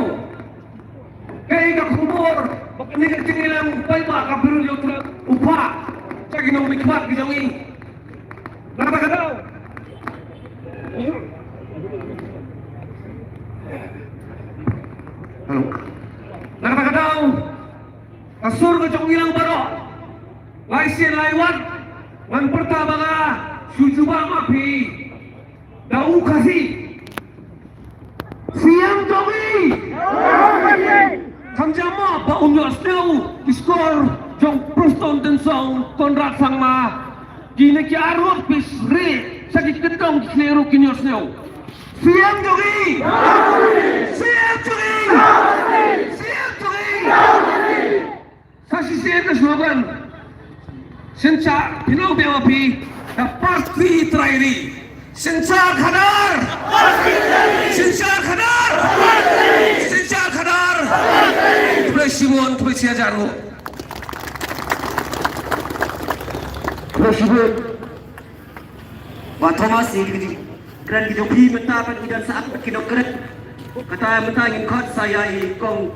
kaei ka khubor ba kane ka jingïalang u paidbah ka briew ïa u phah sha ki nongmihkhmat ki jong ngi. Na kata ka daw, hello, na kata ka daw, ka sur ka jong ngi lang baroh, lai sien lai wat ngan pyrta ba nga shu jubab ma phi da u Khasi. Siem jong ngi. Kham jam mo ba un ïohsngew ki shkor jong Prestone Tynsong, Conrad Sangma. Kine ki arngut phi sreh sha ki kyndong ki sreh ruh kin ïohsngew. Siem jong ngi. Siem jong ngi. Siem jong ngi. Sa shisien ka slogan. Synshar, phi nong biang ma phi, da party trai ri. Synshar khadar. Synshar khadar. Synshar khadar. Khublei shibun, khublei shihajar nguh. Khublei shibun. Bah Thomas, ïa ki jingkren ki jong phi mynta pat ngi don sah pat ki nongkren. Kata mynta ngin khot sa ïa i Kong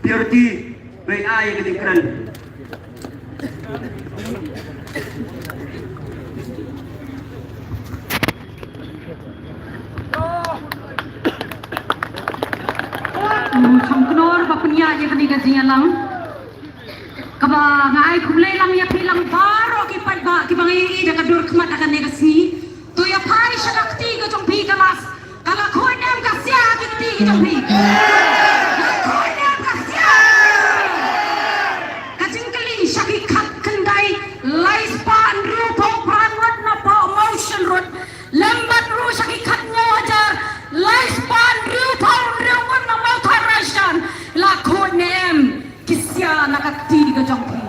Purity, ba in ai ïa ki jingkren. U Shongknor ba pynïaid ïa kane ka jingïalang. Kaba nga ai khublei lang ïa phi lang baroh ki paidbah kiba ngi ïohi da ka dur khmat ha kane ka sngi. To ïa phai sha ka kti ka jong phi ka la, ka la khuid ne em ka sia ha ki kti ki jong phi. La khuid ne em ka sia. Ka jingkylli sha ki khatkhyndai lai spah hynriewphew phra ngut na poh Mawshynrut. Lem bad ruh sha ki khathynñiew hajar lai spah hynriewphew hynriew ngut na Mawthadraishan. La khuid ne em ki sia na ka kti ka jong phi?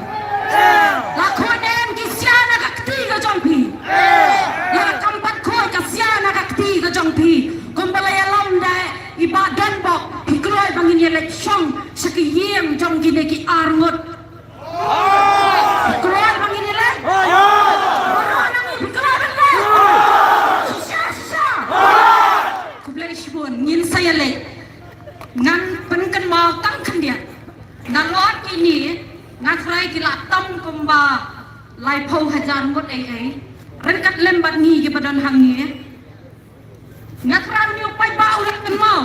La khuid ne em ki sia na ka kti ka jong phi? La kam pat khuid ka sia na ka kti ka jong phi. Kumba la ïalam da i Bah Donbok, phi kloi ba ngin ïaleit shong sha ki ïing jong kine ki arngut. Phi kloi ba ngin ïaleit? Baroh na ngi phi kloi ban leit? Shisha, shisha. Khublei shibun, ngin sa ïaleit. Ngan pynkynmaw tang khyndiat. Nalor kine, nga tharai ki la tam kumba laiphew hajar ngut ei ei. Ryngkat lem bad ngi kiba don hangne. Nga tharai une u paidbah u la kynmaw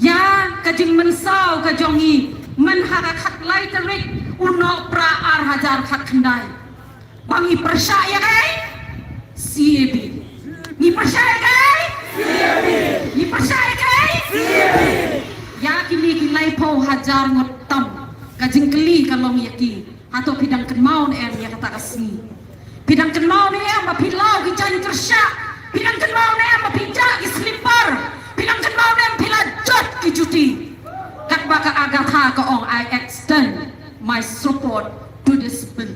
ïa ka jingmynsaw ka jong ngi myn ha ka khatlai tarik u Nohprah ar hajar khatkhyndai. Ba ngi pyrshah ïa kaei? C A B. Ngi pyrshah ïa kaei? C A B. Ngi pyrshah ïa kaei? C A B. Ïa kine ki laiphew hajar ngut tam, ka jingkylli ka long ïa ki. Hato phi dang kynmaw ne em ïa kata ka sngi? Phi dang kynmaw ne em ba phi law ki jaiñ kyrshah? Phi dang kynmaw ne em ba phi jah ki slipper? Phi dang kynmaw ne em phi la jot ki juti? Katba ka Agatha ka ong, "I extend my support to this bill."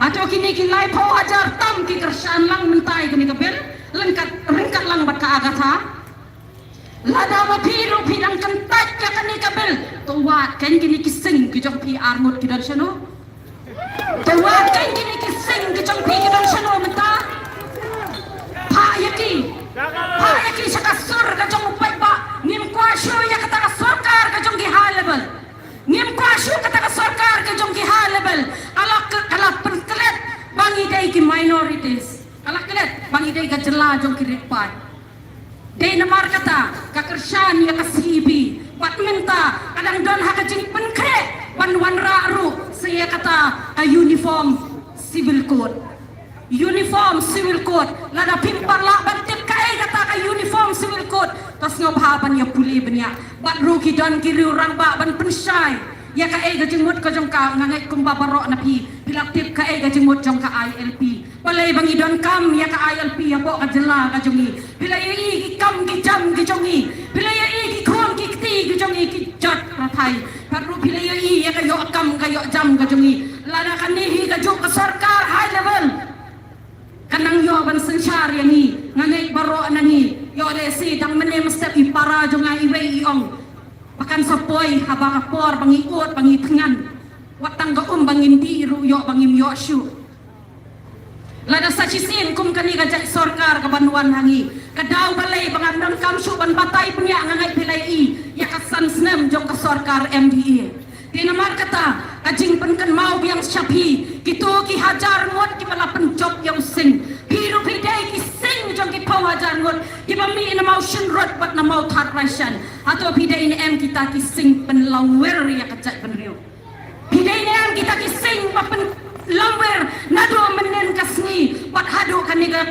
Hato kine ki laiphew hajar tam ki kyrshan lang mynta ïa kane ka bill, ryngkat, ryngkat lang bad ka Agatha? Lada ma phi ruh phi dang kyntait ïa kane ka bill, to wad kein kine ki sing ki jong phi ar ngut ki don shano? To wad kein kine ki sing ki jong phi ki don shano mynta? Phah ïa ki. Phah ïa ki sha ka sur ka jong u paidbah. Ngim kwah shuh ïa kata ka sorkar ka jong ki high level. Ngim kwah shuh kata ka sorkar ka jong ki high level. Ka la, ka la pynklet ba ngi dei ki minorities. Ka la klet ba ngi dei ka jylla jong ki riewpaid. Dei namar kata ka kyrshan ïa ka C A B. Bad mynta ka dang don ha ka jingpynkhreh ban wanrah ruh sa ïa kata ka Uniform Civil Code. Uniform Civil Code. Lada phim pat lah ban tip kaei kata ka Uniform Civil Code, to sngewbha ban ïa pule bniah. Bad ruh ki don ki riew rangbah ban pynshai ïa kaei ka jingmut ka jong ka. Nga ngeit kumba baroh na phi phi la tip kaei ka jingmut jong ka I L P. Balei ba ngi donkam ïa ka I L P hapoh ka jylla ka jong ngi? Phi la ïohi ki kam ki jam ki jong ngi? Phi la ïohi ki khun ki kti ki jong ngi ki jot rathai? Pat ruh phi la ïohi ïa ka ïoh kam ka ïoh jam ka jong ngi? Lada kane hi ka juk ka sorkar high level, ka nang ïoh ban synshar ïa ngi. Nga ngeit baroh na ngi ïoh lehse dang mynne mynstep i para jong nga iwei i ong ba kan sa poi haba ka por ba ngi ud ba ngi thngan. Wat tang ka um ba ngin dih ruh ïoh ba ngim ïoh shuh. Lada sa shisien kum kane ka jait sorkar ka ban wan ha ngi, ka daw balei ba ngam donkam shuh ban batai bniah? Nga ngeit phi la ïohi ïa ka san snem jong ka sorkar M D A. Te namar kata ka jingpynkynmaw biang sha phi, kito ki hajar ngut kiba la pynjop ïa u sing. Phi ruh phi dei ki sing jong ki phew hajar ngut kiba mih na Mawshynrut bad na Mawthadraishan. Hato phi dei ne em kita ki sing pynlongwer ïa ka jaitbynriew? Phi dei ne em kita ki sing ba pynlongwer naduh mynnin ka sngi bad haduh kane ka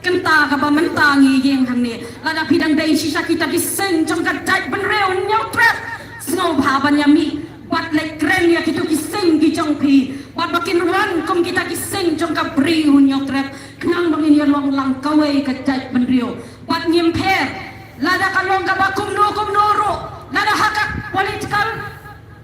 kynta kaba mynta ngi ïeng hangne? Lada phi dang dei shisha kita ki sing jong ka jaitbynriew Hynñiewtrep, sngewbha ban ïa mih bad leit kren ïa kito ki sing ki jong phi bad ba kin wan kum kita ki sing jong ka Bri Hynñiewtrep, khnang ba ngin ïa long lang kawei ka jaitbynriew. Bad ngim pher lada ka long kaba kumno kumno ruh, lada ha ka political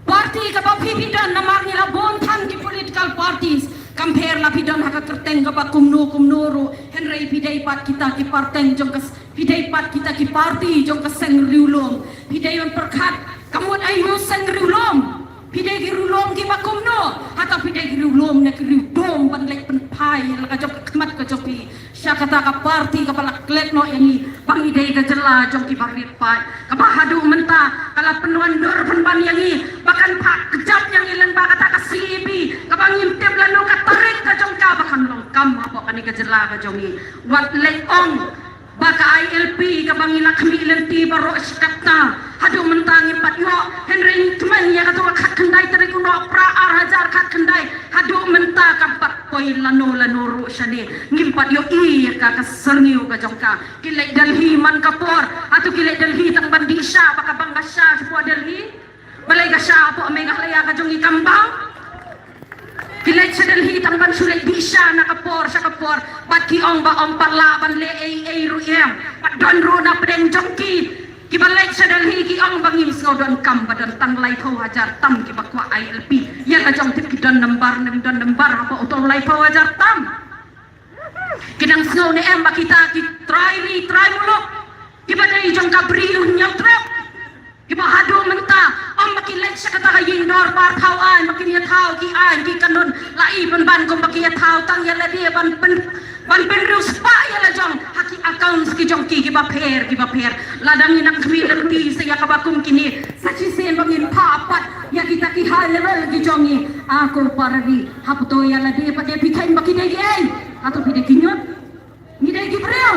party kaba phi phi don, namar ngi la bun than ki political parties. Kam pher la phi don ha ka kyrteng kaba kumno kumno ruh, hynrei phi dei pat kita ki party jong ka s-, phi dei pat kita ki party jong ka seng riewlum. Phi dei ban pyrkhat ka mut aïu seng riewlum. Phi dei ki riewlum kiba kumno? Hato phi dei ki riewlum ne ki riewdum ban leit pynphai la ka jong ka khmat ka jong phi sha kata ka party kaba la klet noh ïa ngi ba ngi dei ka jylla jong kiba riewpaid, kaba haduh mynta ka la pynwandur pynban ïa ngi ba kan phah kjat ïa ngi lyngba kata ka C A B kaba ngim tip lano ka tarik ka jong ka ba kan long kam hapoh kane ka jylla ka jong ngi. Wat leit ong ba ka I L P kaba ngi la khmih lynti baroh shi katta, haduh mynta ngim pat ïoh. Hynrei ngi kmen ïa kato ka khatkhyndai tarik u Nohprah ar hajar khatkhyndai, haduh mynta kam pat poi lano lano ruh shane. Ngim pat ïohi ïa ka, ka syrngiew ka jong ka. Ki leit Delhi man ka por, hato ki leit Delhi tang ban dih sha ba ka bang ka sha shapoh Delhi? Balei ka sha hapoh Meghalaya ka jong ngi kam bang? Ki leit sha Delhi tang ban shu leit dih sha na ka por sha ka por bad ki ong ba ym pat lah ban leh ei ei ruh em. Bad don ruh na pdeng jong ki kiba leit sha Delhi ki ong ba ngim sngew donkam, ba don tang laiphew hajar tam kiba kwah I L P. Ïa la jong tip ki don nambar ne ym don nambar hapoh uto u laiphew hajar tam. Ki dang sngew ne em ba kita ki trai ri trai muluk kiba dei jong ka Bri Hynñiewtrep, kiba haduh mynta ym ba ki leit sha kata ka ïing dorbar thaw aiñ ba kin ïa thaw ki aiñ ki kanun, la i pynban kum ba ki ïa thaw tang ïa lade ban pyn, ban pynriewspah ïa la jong ha ki accounts ki jong ki kiba pher kiba pher. Lada ngi nang khmih lynti sa ïa kaba kum kine, sa shisien ba ngin phah pat ïa kita ki high level ki jong ngi. A ko para ri, hapoh to ïa lade pat de phi kheiñ ba ki dei ki ei? Hato phi dei ki ñiut? Ngi dei ki briew.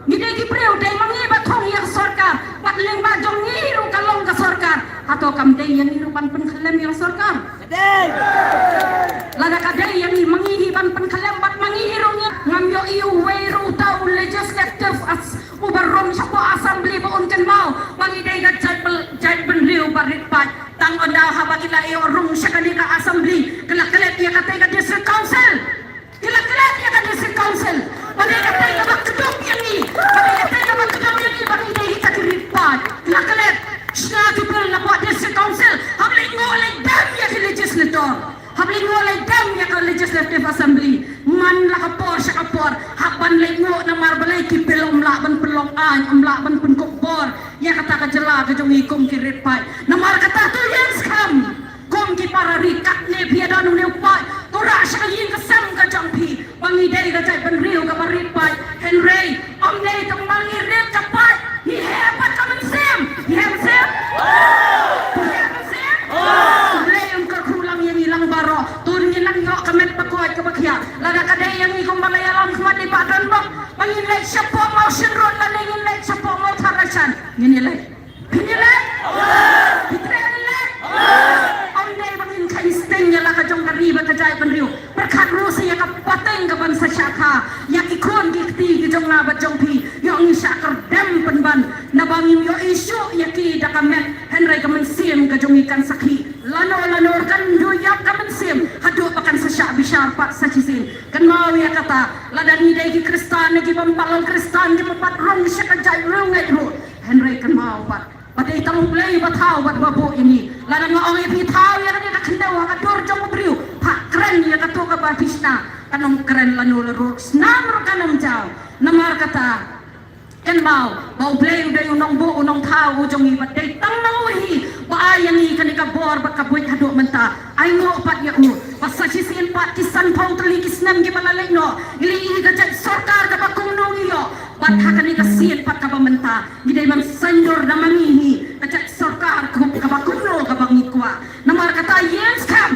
Ngi dei ki briew, dei ma ngi ba thung ïa ka sorkar. Bad lyngba jong ngi ruh ka long ka sorkar. Hato kam dei ïa ngi ruh ban pynkhyllem ïa la sorkar? Lada ka dei ïa ngi, ma ngi hi ban pynkhyllem bad ma ngi hi ruh ngi. Ngam ïohi uwei ruh uta u legislative as-, uba rung shapoh assembly ba un kynmaw ba ngi dei ka jait bel-, jaitbynriew ba rit paid. Tang ynda haba ki la ïoh rung sha kane ka assembly, ki la klet ïa katei ka district council. Ki la klet ïa ka district council. Ba dei katei kaba kdup ïa ngi. Ba dei katei kaba kdup ïa ngi ba ngi dei kita ki rit paid. Ki la klet. Shna ki bill napoh district council. Hap leit nguh leit dem ïa ki legislator. Hap leit nguh leit dem ïa ka legislative assembly. Man la ka por sha ka por. Hap ban leit nguh namar balei ki bill ym lah ban pynlong aiñ, ym lah ban pynkup bor ïa kata ka jylla ka jong ngi kum ki rit paid. Namar kata to ïeng skhem. Kum ki para ri katne phi ïa don une u paid, to rah sha ka ïing ka sem ka jong phi. Ba ngi dei ka jaitbynriew kaba rit paid. Hynrei ym dei tang ba ngi rit ka paid, ngi heh pat ka mynsiem. Ngi heh mynsiem? Ngi heh mynsiem? Hynrei ym kyrkhu lang ïa ngi lang baroh. To ngi nang ïoh ka met ba koit kaba khiah. Lada ka dei ïa ngi kumba la ïalam khmat i Bah Donbok, ba ngin leit shapoh Mawshynrut lane ngin leit shapoh Mawthadraishan, ngin ïaleit. Phi ngi leh? Phi treh ngi leh? Ym dei ba ngin kheiñ sting ïa la ka jong ka ri bad ka jaitbynriew. Pyrkhat ruh sa ïa ka pateng ka ban sa shah kha ïa ki khun ki kti ki jong nga bad jong phi. Ïoh ngi shah kyrdem pynban naba ngim ïohi shuh ïa ki da ka met. Hynrei ka mynsiem ka jong ngi kan sakhi. Lano lano kan ïoh ïap ka mynsiem haduh ba kan sa shah bishar pat sa shisien. Kynmaw ïa kata, lada ngi dei ki Khristan ne ki bym pat long Khristan, ki bym pat rung sha ka jaitbynriew ruh. Hynrei kynmaw pat. Ba dei tang U Blei ba thaw bad ba buh ïa ngi. Lada nga ong ïa phi thaw ïa kane ka khyndew ha ka dur jong u briew, phah kren ïa kato kaba phi shna, kan ym kren lano la ruh, snam ruh kan ym jaw. Namar kata, kynmaw ba U Blei u dei u nongbuh u nongthaw u jong ngi, bad dei tang na u hi ba ai ïa ngi kane ka bor bad ka buit haduh mynta. Ai nguh pat ïa u ba sa shisien pat ki sanphew tylli ki snem kiba la leit noh, ngi la ïohi ka jait sorkar kaba kumno ngi ïoh. Bad ha kane ka sien pat kaba mynta ngi dei ban saiñdur da ma ngi hi ka jait sorkar kum kaba kumno kaba ngi kwah. Namar kata ïeng skhem,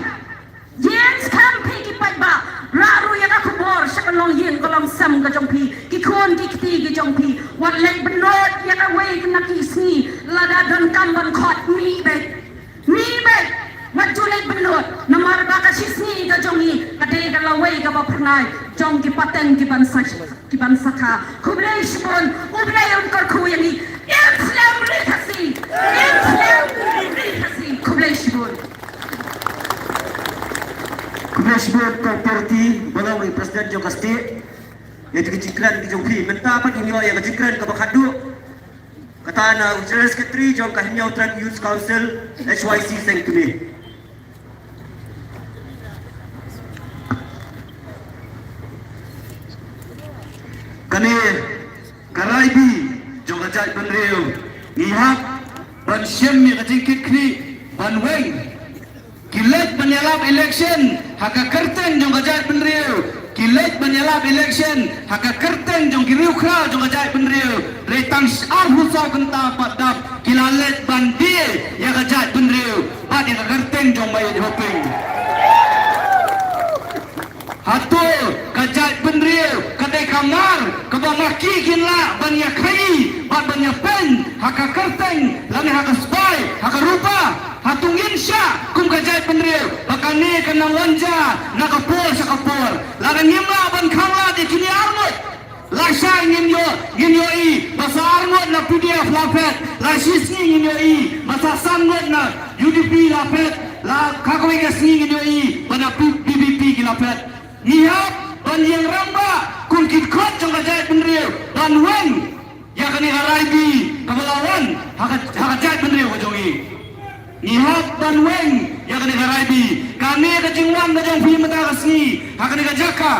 ïeng skhem phi ki paidbah, rah ruh ïa ka khubor sha ka longïing ka longsem ka jong phi, ki khun ki kti ki jong phi. Wat leit bynnud ïa kawei na ki sngi, lada donkam ban khot mih beit. Mih beit, wat ju leit bynnud, namar ba ka shisngi ka jong ngi ka dei ka lawei kaba phyrnai jong ki pateng ki ban sa, ki ban sa kha. Khublei shibun, U Blei un kyrkhu ïa ngi. Im slem ri Khasi, im slem ri Khasi. Khublei shibun. Khublei shibun Kong Perti, ba long i president jong ka state. Ïa ki jingkren ki jong phi, mynta pat ngin ïoh ïa ka jingkren kaba khatduh. Kata na u General Secretary jong ka Hynñiewtrep Youth Council, H Y C Sengkmie. Kane ka rai bi jong ka jaitbynriew, ngi hap ban shem ïa ka jingkitkhlieh ban weng. Ki leit ban ïalap election ha ka kyrteng jong ka jaitbynriew. Ki leit ban ïalap election ha ka kyrteng jong ki riewkhraw jong ka jaitbynriew. Hynrei tang arphew saw kynta pat dap ki la leit ban die ïa ka jaitbynriew bad ïa ka kyrteng jong Maieit Hoping. Hato ka jaitbynriew ka dei ka mar kaba ma ki kin lah ban ïa khaii bad ban ïa pyn ha ka kyrteng lane ha ka spah, ha ka rupa? Hato ngin shah kum ka jaitbynriew ba kane ka nang wan jia na ka por sha ka por? Lada ngim lah ban khanglad ïa kine arngut, lashai ngin ïoh, ngin ïohi ba sa arngut na P D F la phet, la shisngi ngin ïohi ba sa san ngut na U D P la phet, la kawei ka sngi ngin ïohi ba na P-, P D P ki la phet. Ngi hap ban ïeng rangbah kum ki dkhot jong ka jaitbynriew ban weng ïa kane ka rai bi kaba la wan ha ka, ha ka jaitbynriew ka jong ngi. Ngi hap ban weng ïa kane ka rai bi. Kane ka jingwan ka jong phi mynta ka sngi ha kane ka jaka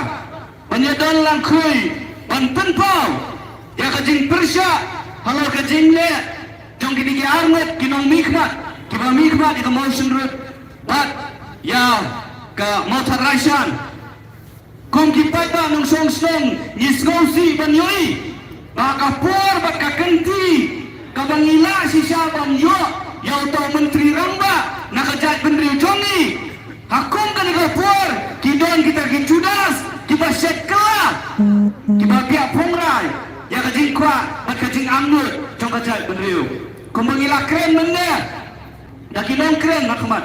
ban ïadon langkhuh ban pynpaw ïa ka jingpyrshah halor ka jingleh jong kine ki arngut ki nongmihkhmat kiba mihkhmat ïa ka Mawshynrut bad ïa ka Mawthadraishan. Kum ki paidbah nongshong shnong ngi sngewsih ban ïohi ba ka por bad ka kynti kaba ngi lah shisha ban ïoh ïa uta u Myntri Rangbah na ka jaitbynriew jong ngi. Ha kum kane ka por ki don kita ki Judas kiba shet kylla, kiba biah phongrai ïa ka jingkwah bad ka jingangnud jong ka jaitbynriew. Kumba ngi la kren mynne, Ïa ki nongkren ha khmat.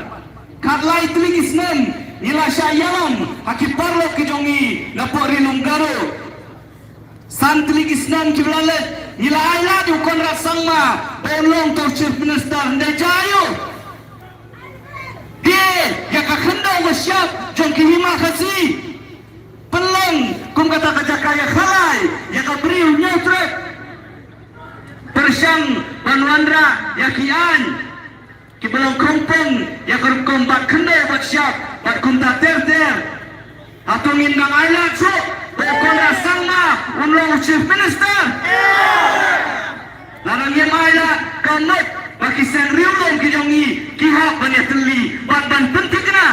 Khatlai tylli ki snem ngi la shah ïalam ha ki paralok ki jong ngi na pdeng ri lum Garo. San tylli ki snem kiba la leit ngi la ai lad ïa u Conrad Sangma ba un long uto u Chief Minister, ym dei jia ïa u. Te ïa ka khyndew ba shyiap jong ki hima Khasi pynlong kum kata ka jaka ïakhalai ïa ka briew Hynñiewtrep. Pyrshang ban wanrah ïa ki aiñ kiba long khongpong ïa ka rukom bat khyndew bat shyiap bad kumta ter ter. Hato ngin dang ai lad shuh ba u Conrad Sangma un long u Chief Minister? Lada ngim ai lad, ka mut ba ki seng riewlum ki jong ngi ki hap ban ïatylli bad ban pynthikna.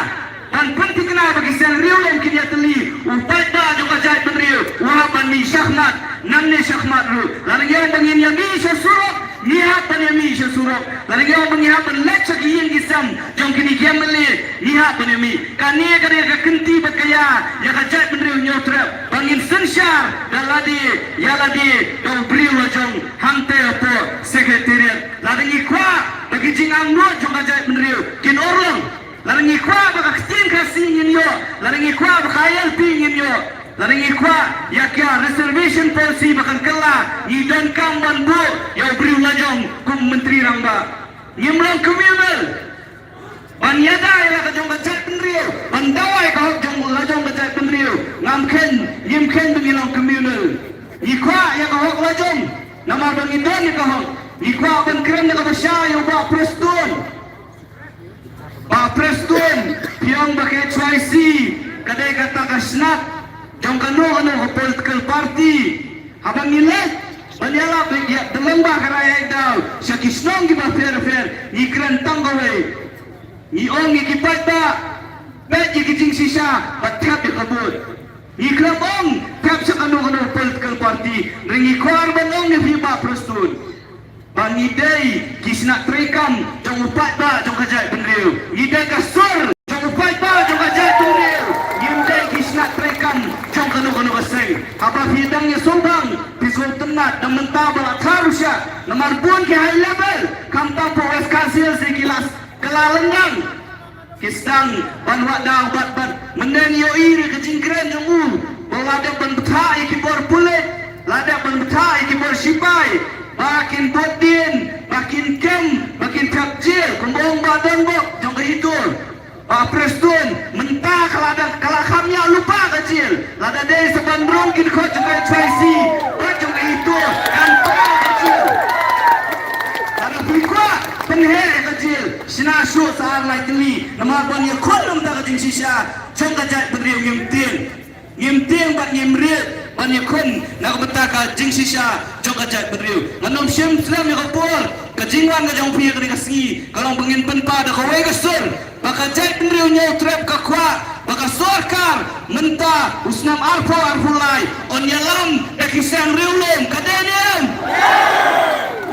Ban pynthikna ba ki seng riewlum kin ïatylli, u paidbah jong ka jaitbynriew u hap ban mih shakhmat, nangne shakhmat ruh. Lada ngi ong ba ngin ïa mih sha surok, ngi hap ban ïa mih sha surok. Lada ngi ong ba ngi hap ban leit sha ki ïing ki sem jong kine ki M L A, ngi hap ban ïa mih. Kane ka dei ka kynti bad ka ïa ïa ka jaitbynriew Hynñiewtrep ba ngin synshar da lade ïa lade da u briew lajong hangta hapoh Secretariat. Lada ngi kwah ba ki jingangnud jong ka jaitbynriew kin urlong, lada ngi kwah ba ka ktien Khasi ngin ïoh, lada ngi kwah ba ka I L P ngin ïoh, lada ngi kwah ïa ka reservation policy ba kan kylla, ngi donkam ban buh ïa u briew lajong kum u Myntri Rangbah. Ngim long communal. Ban ïada ïa la ka jong ka jaitbynriew, ban dawa ïa ka hok jong la jong ka jaitbynriew, ngam kheiñ, ngim kheiñ ba ngi long communal. Ngi kwah ïa ka hok lajong namar ba ngi don ïa ka hok. Ngi kwah ban kren da kaba shai ïa u Bah Prestone. Bah Prestone, phi ong ba ka H Y C ka dei kata ka snat jong kano kano ka political party. Haba ngi leit ban ïalap, ba ïa da long ba ka rai ai daw sha ki shnong kiba pher pher, ngi kren tang kawei. Ngi ong ïa ki paidbah, peit ïa ki jingshisha bad thep ïa ka vote. Ngi khlem ong thep sha kano kano political party, hynrei ngi kwah ban ong ïa phi Bah Prestone ba ngi dei ki shnat treikam jong u paidbah jong ka jaitbynriew. Ngi dei ka sur jong u paidbah jong ka jaitbynriew. Ngim dei ki shnat treikam jong kano kano ka seng. Haba phi dang ïa sngewbang, phi sngewtynnat, da mynta ba la thar u shah, namar bun ki high level khamtam hapoh West Khasi Hills ki la kylla lyngkhuh. Ki sdang ban wad daw bad bad mynne ngi ïohi ruh ka jingkren jong u ba la dep ban bthah ïa ki bor pulit, la dep ban bthah ïa ki bor shipai, ba kin bud dien, ba kin kem, ba kin thep jel, kumba ong Bah Donbok jong ka Itur. Bah Prestone, mynta ka la dang, ka la kham ïa lypa ka jel. Lada dei sa ban rung kin khot jong ka H Y C bad jong ka Itur, kan poi ka jel. Lada phi kwah pynheh ka jel, shna shuh sa ar lai tylli, namar ban ïakhun na ka bynta ka jingshisha jong ka jaitbynriew. Ngim tieng, ngim tieng bad ngim rieh ban ïakhun na ka bynta ka jingshisha jong ka jaitbynriew. Ngan ym shim slem ïa ka por, ka jingwan ka jong phi ha kane ka sngi ka long ba ngin pynpaw da kawei ka sur. Ba ka jaitbynriew Hynñiewtrep ka kwah ba ka sorkar mynta u snem arphew arphew lai un ïalam da ki seng riewlum, ka dei ne em?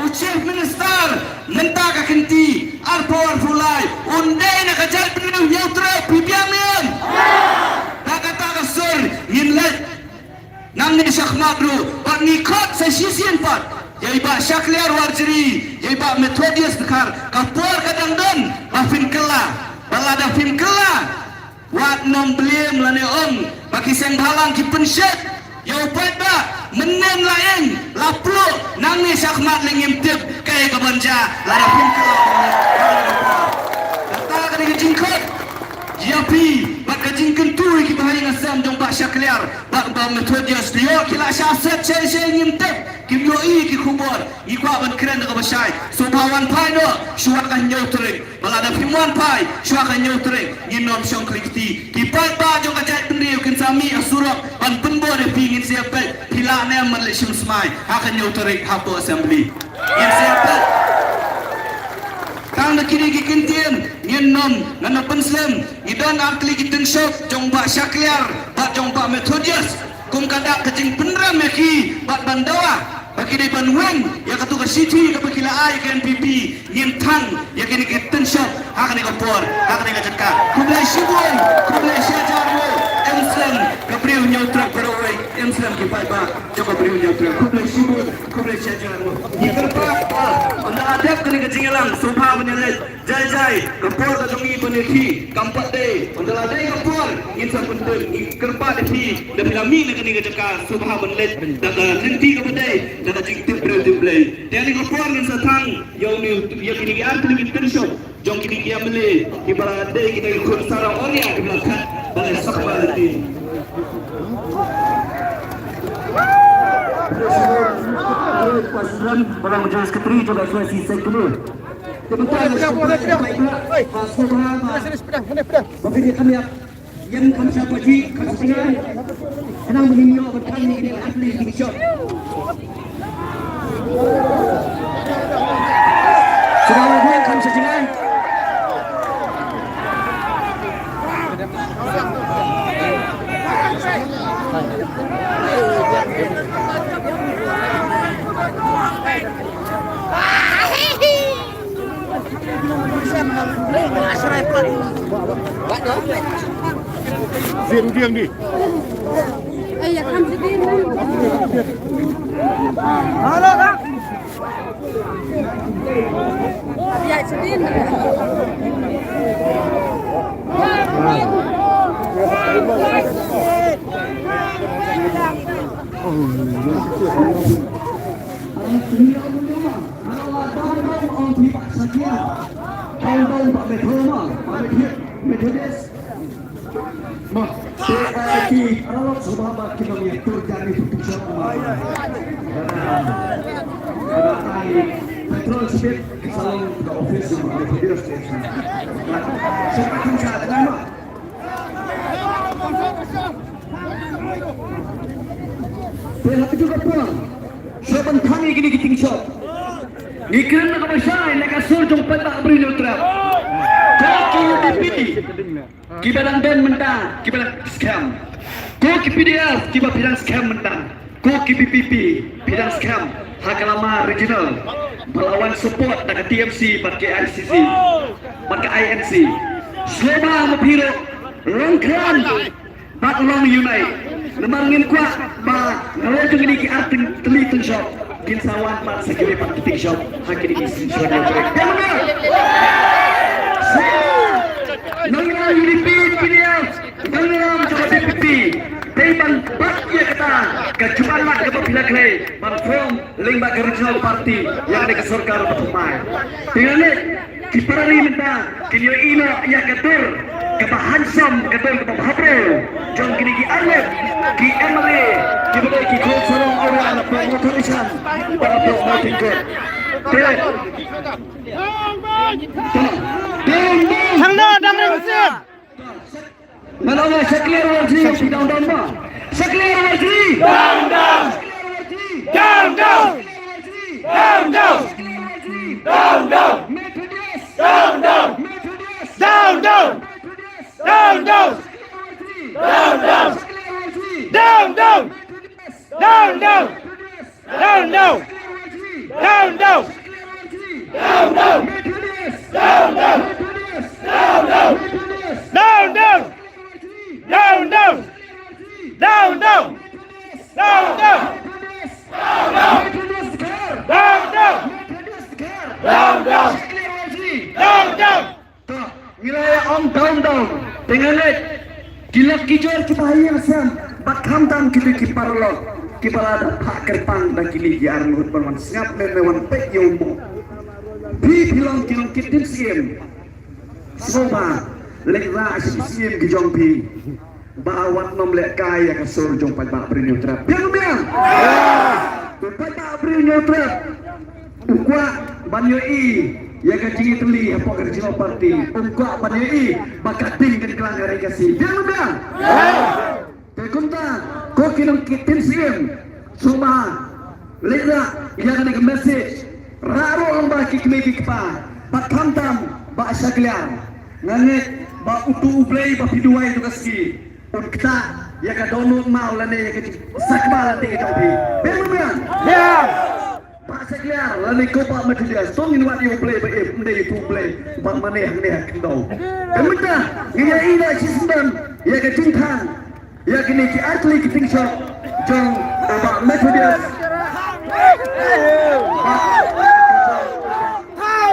U Chief Minister mynta ka kynti arphew arphew lai un dei na ka jaitbynriew Hynñiewtrep, phi biang ne em? Da kata ka sur ngin leit. Nangne shakhmat ruh bad ngi khot sa shisien pat ïa i Bah Shakliar Warjri, ïa i Bah Methodius Dkhar, ka por ka dang don ba phin kylla. Ba lada phim kylla, wat nym blame lane ong ba ki seng bhalang ki pynshet ïa u paidbah. Mynnin la ïeng la pluh, nangne shakhmat lei ngim tip kaei kaban jia lada phim kylla. Kata ka dei ka jingkhot ïa phi bad ka jingkyntu ïa ki bahaïing hasem jong Bah Shakliar bad Bah Methodius, ïoh ki la shah set shei shei ngim tip, kim ïohi ki khubor. Ngi kwah ban kren da kaba shai, sngewbha wan phai noh shuwa ka hynñiew tarik. Ba lada phim wan phai shuwa ka hynñiew tarik, ngin nym shong khlieh kti. Ki paidbah jong ka jaitbynriew kin sa mih ha surok ban pynbor ïa phi. Ngin sa ïa peit phi lah ne em ban leit shim smai ha ka hynñiew tarik hapoh Assembly. Ngin sa ïa peit. Tang da kine ki kyntien ngin nym, ngan nym pynslem. Ngi don ar tylli ki tynshop jong Bah Shakliar bad jong Bah Methodius. Kum ka dak ka jingpynrem ïa ki bad ban dawa ba ki dei ban weng ïa katu ka shithi kaba ki la ai ka N P P. Ngin thang ïa kine ki tynshop ha kane ka por, ha kane ka jaka. Khublei shibun, khublei shihajar nguh. Em slem ka briew Hynñiewtrep baroh kawei, em slem ki paidbah jong ka briew Hynñiewtrep. Khublei shibun, khublei shihajar nguh. Ngi kyrpad ba ynda la dep ka Ka jingïalang, sngewbha ban ïaleit. Jai jai, ka por ka jong ngi ban ïakhih kam pat dei. Ynda la dei ka por, ngin sa pyntip, ngi kyrpad ïa phi, da phi la mih na kane ka jaka, sngewbha ban leit da ka lynti kaba dei, da ka jingtip briew tip Blei. Te ha kane ka por ngin sa thang ïa une, ïa kine ki artylli ki tynshop jong kine ki M L A kiba la dei kita ki khun sara awria kiba la khat ban leit sakma lynti. President, President, President, Secretary jong ka S Y C Secretary. Te mynta nga sngewbha, sngewbha, sngewbha ba phi dei kham ïap, ïeng kham sha baji, kham sha jngai. Khnang ba ngin ïoh ban tang ïa kine ki artylli ki tynshop. Sngewbha ïeng kham sha jngai. Zin diang di. Halo, Kak. Mo, te, eh, ki paralok sngewbha ba kin ym ïa tur jani tu picture mo. Lada, lada ai petrol speed ka salon ka office mo, ka radio station. Sngewbha kin sa tengah mo. Te ha kajuh ka por, sngewbha ban thang ïa kine ki tynshop. Ngi kren na kaba shai na ka sur jong paidbah Bri Hynñiewtrep. Ko ki U D P. Kiba dang don mynta, kiba dang skhem. Ko ki P D F, kiba phi dang skhem mynta. Ko ki V P P, phi dang skhem. Ha ka lama regional. Ba la wan support da ka T M C, bad ka I C C. Bad ka I N C. Sngewbha ma phi ruh. Long khlem. Bad long unite. Namar ngin kwah ba nalor jong kine ki artylli tynshop. Kin sa wan pat sa kiwei pat ki tynshop ha kine ki sien shuwa. Nongïalam U D P, P D F, nongïalam jong ka V P P. Dei ban bat ïa kata ka jubab lad kaba phi la khlei ban form lyngba ka regional party ïa kane ka sorkar ba thymmai. Te nga ngeit ki para ri mynta kin ïohi noh ïa ka dur kaba handsome, ka dur kaba bhabriew jong kine ki arngut ki M L A kiba dei ki khun sarong awria na pdeng Mawthadraishan bad na pdeng Mawtyngkut. Te Thang noh, dang ring sip. Ngan ong ïa Shakliar Warjri, down down ma. Shakliar Warjri. Down down. Down down. Down down. Down down. Methodius. Down down. Methodius. Down down. Methodius. Down down. Shakliar Warjri. Down down. Shakliar Warjri. Down down. Methodius. Down down. Down down. Down down. Down down. Down down. Down down. Down down. Down down. Down down. Down down. Down down. Down down. Down down. Down down. To, ngi la ïa ong down down. Te nga ngeit ki lok ki jor kiba ha ïing ha sem bad khamtam kito ki paralok kiba la da phah kyrpang da kine ki arngut ban wan sngap ne wan peit ïa u mo. Phi phi long ki long ki ktien siem. Sngewbha leit rah sha ki siem ki jong phi. Ba wat nym lehkai ïa ka sur jong paidbah Bri Hynñiewtrep. Biang biang. Paidbah Bri Hynñiewtrep u kwah ban ïohi ïa ka jingïatylli hapoh ka regional party. U kwah ban ïohi ba ka ding kan klang ha ri Khasi. Biang biang. Te kumta ko ki nong ki ktien siem, sngewbha leit rah ïa kane ka message. Rah ruh lyngba ki kmie ki kpa bad khamtam Bah Shakliar. Nga ngeit ba utu U Blei ba phi duwai tu ka sngi un ktah ïa ka dohnud maw lane ïa ka jingsakma lynti ka jong phi. Biang biang. Biang. Bah Shakliar lane ko Bah Methodius, to ngin wad ïa U Blei ba im, ym dei utu U Blei ba mane hangne ha khyndew. Te mynta ngin ïa ïohi da shisyndon ïa ka jingthan ïa kine ki artylli ki ktien shop jong u Bah Methodius. Bah,